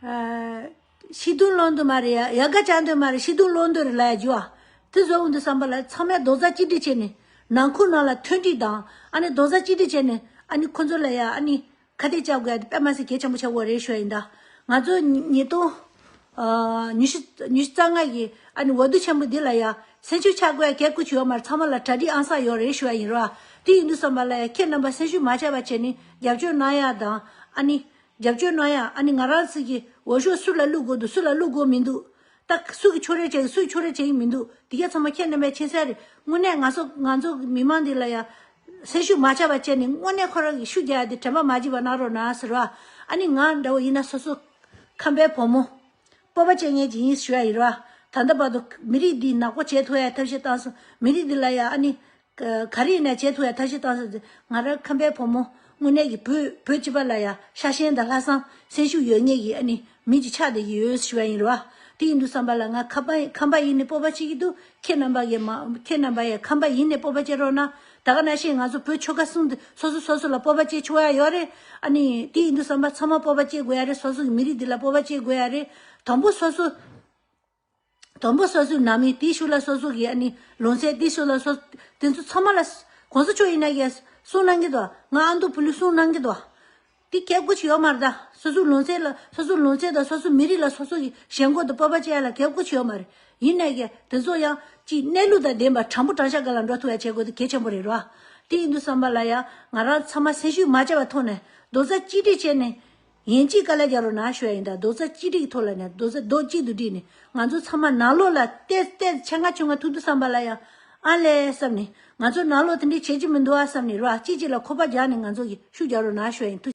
ཨ། ཤི་དུང་སློང་དུ་མ་རེད་ཡ། ཡ་ག་ཅང་དུ་མ་རེད། ཤི་དུང་སློང་དུ་རེད་ལ་ཡ་རྒྱུ་བ། དེ་བཟོ་འོང་དུས་ཙམ་པ་ལ་ཚང་མས་རྡོག་རྩ་གཅིག་སྒྲིལ་བྱས་ནས་ནང་ཁུལ་ནང་ལ་མཐུན་སྒྲིལ་དང་ཨ་ནི་རྡོག་རྩ་གཅིག་སྒྲིལ་བྱས་ནས་ཨ་ནི་ཁོང་ཚོ་ལ་ཡ་ཨ་ནི་ཁ་གཏད་བཅག་དགོས་ཡ་དེ་དཔེ་མ་སྲིད་གལ་ཆེན་པོ་ཆགས་ཡོད་རེད་ཞུ་ཡ་ཡིན་ད། ང་ཚོ་ཉིས་སྟོང་། ཨ། ཉི་ཤུ་ཉི་ཤུ་རྩ་ལྔ་གི་ཨ་ནི་འོས་བསྡུ་ཆེན་པོ་འདི་ལ་ཡ་སེམས་ཤུགས་ཆག་དགོས་ཡ་གལ་དགོས་ཀྱི་ཡོད་མ་རེད། ཚང་མ་ལ་གྲ་སྒྲིག་ཨང་གསར་ཡོད་རེད་ཞུ་ཡ་ཡིན་རོགས། དེ་ཡིན་དུས་ཙམ་པ་ལ་ཡ་ཁྱེད་རྣམ་པ་སེམས་ཤུགས་མ་ཆག་པ་བྱས་ནས་རྒྱབ་སྐྱོར་གནང་ཡ་དང་ཨ་ནི། རྒྱབ་སྐྱོར་གནང་ཡ་ཨ་ནི་ང་རང་ཚོ་གི་འོས་ཤོག་སུ་ལ་བླུག་དགོས་འདུག་སུ་ལ་བླུག་དགོས་མི་འདུག་ད་སུ་གི་ཕྱོགས་རེ་བྱེད་ཀྱི་སུ་གི་ཕྱོགས་རེ་བྱེད་ཀྱི་མི་འདུག་དེ་ག་ཚང་མ་ཁྱེད་རྣམ་པས་མཁྱེན་གསལ་རེད། དངོས་གནས་ང་ཚོ་ང་ཚོ་གི་མི་མང་འདི་ལ་ཡ་སེམས་ཤུགས་མ་ཆག་པ་བྱས་ནས་དངོས་གནས་ཁོ་རང་གི་ཤུགས་རྒྱག་ཡ་དེ་དྲན་པ་མ་བརྗེད་པ་གནང་རོགས་གནང་ཟེར་བ། ཨ་ནི་ང་འདྲ་བོ་ཡིན་ན་སོ་སོ་ཁམས་པའི་བུ་མོ་སྤོབས་པ་བྱེད་མཁན་ཅིག་ཡིན་ཞུ་ཡ་ཡིན་ར། ད་ལྟ་བར་དུ་མི་རིགས་འདི་ནག་པོ་བྱེད་ཐུབ་ཡ་ཐབས་ཤེས་བཏང་སོང་། མི་རིགས་འདི་ལ་ཡ་ཨ་ནི། ག་རེ་ཡིན་ན་བྱེད་ཐུབ་ཡ་ཐབས་ཤེས་བཏང་སོང་ཟེར། ང་རང་ཁམས་པའི་བུ་མོ་དངོས་གནས་ཀྱི་བོད་བོད་སྤྱི་པ་ལ་ཡ་ཤ་ཞེན་དང་ལྷག་བསམ་སེམས་ཤུགས་ཡོད་མཁན་གྱི་ཨ་ནི་མི་ཅིག་ཆགས་བསྡད་ཀྱི་ཡོད་ཞུ་བ་ཡིན་ར། དེ་ཡིན་དུས་ཙམ་པ་ལ་ང་ཁམས་པ་ཁམས་པ་ཡིན་ནས་སྤོབས་པ་བྱེད་ཀྱི་འདུག་ཁྱེད་རྣམ་པ་གིས་མ་ཁྱེད་རྣམ་པ་ཡང་ཁམས་པ་ཡིན་ནས་སྤོབས་པ་བྱེད་རོགས་གནང་། ད་ག་ནང་བཞིན་ང་ཚོ་བོད་ཆོལ་ཁ་གསུམ་དེ་སོ་སོ་སོ་སོ་ལ་སྤོབས་པ་བྱེད་ཆོག་ཡ་ཡོད་རེད། ཨ་ནི་དེ་ཡིན་དུས་ཙམ་པ་ཚང་མ་སྤོབས་པ་བྱེད་དགོས་ཡ་རེད། སོ་སོ་གི་མི་རིགས་འདི་ལ་སྤོབས་པ་བྱེད་དགོས་ཡ་རེད། དང་པོ་སོ་སོ། དང་པོ་སོ་སོའི་ནང་མི། དེའི་ཤུལ་ལ་སོ་སོ་གི་ཨ་ནི་ལུང་ཚན། དེའི་ཤུལ་ལ་སོ་དེ་ཚོ་ཚང་མ་ལ་གོང་ས་མཆོག་ཡིན་ན་ཡང་གསུང་གནང་གི་འདུག་ང་ཨ་མདོ་བོད་ལུགས་གསུང་གནང་གི་འདུག་དེ་གལ་དགོས་ཀྱི་ཡོད་མ་རེད་ད། སོ་སོའི་ལུང་ཚན་ལ་སོ་སོའི་ལུང་ཚན་དང་སོ་སོའི་མི་རིགས་ལ་སོ་སོ་གི་ཞེན་ཁོག་དང་སྤོབས་པ་བྱེད་ཡ་ལ་གལ་དགོས་ཀྱི་ཡོད་མ་རེད། ཡིན་ན་ཡང་དེ་ཚོ་ཡང་ཅིག་གནས་ལུགས་དང་ལྡན་པ་དྲང་པོ་དྲང་བཞག་སྒང་ལ་འགྲོ་ཐུབ་ཡ་བྱེད་དགོས་དེ་གལ་ཆེན་པོ་རེད་ར། དེ་ཡིན་དུས་ཙམ་པ་ལ་ཡང་ང་རང་ཚང་མ་སེམས་ཤུགས་མ་ཆག་པའི་ཐོག་ནས་རྡོག་རྩ་གཅིག་སྒྲིལ་བྱས་ནས། ཡིན་གཅིག་དཀའ་ལས་རྒྱག་རོགས་གནང་ཞུ་ཡ་ཡིན་ད། རྡོག་རྩ་གཅིག་སྒྲིལ་གྱི་ཐོག་ལ་ནས་རྡོག་རྩ་རྡོག་གཅིག་ཏུ་སྒྲིལ་ནས་ང་ཚོ་ཚང་མ་ནང་ལོགས་ལ་ཏོག་ཙམ་ཆེ་ང་ཆུང་ང་ཐུག་དུས་ཙམ་པ་ལ་ཡང་ཨ་ལས་བསམ་ནས། ང་ཚོ་ནང་ལོགས་དེ་འདྲས་བྱེད་ཀྱི་མི་འདུག་ཨ་བསམ་ནས་རོ། ཨ་གཅིག་གཅིག་ལ་ཁོ་པ་རྒྱག་ནས་ང་ཚོ་གི་ཤུགས་རྒྱག་རོགས་གནང་ཞུ་ཡ་ཡིན། ཐུགས།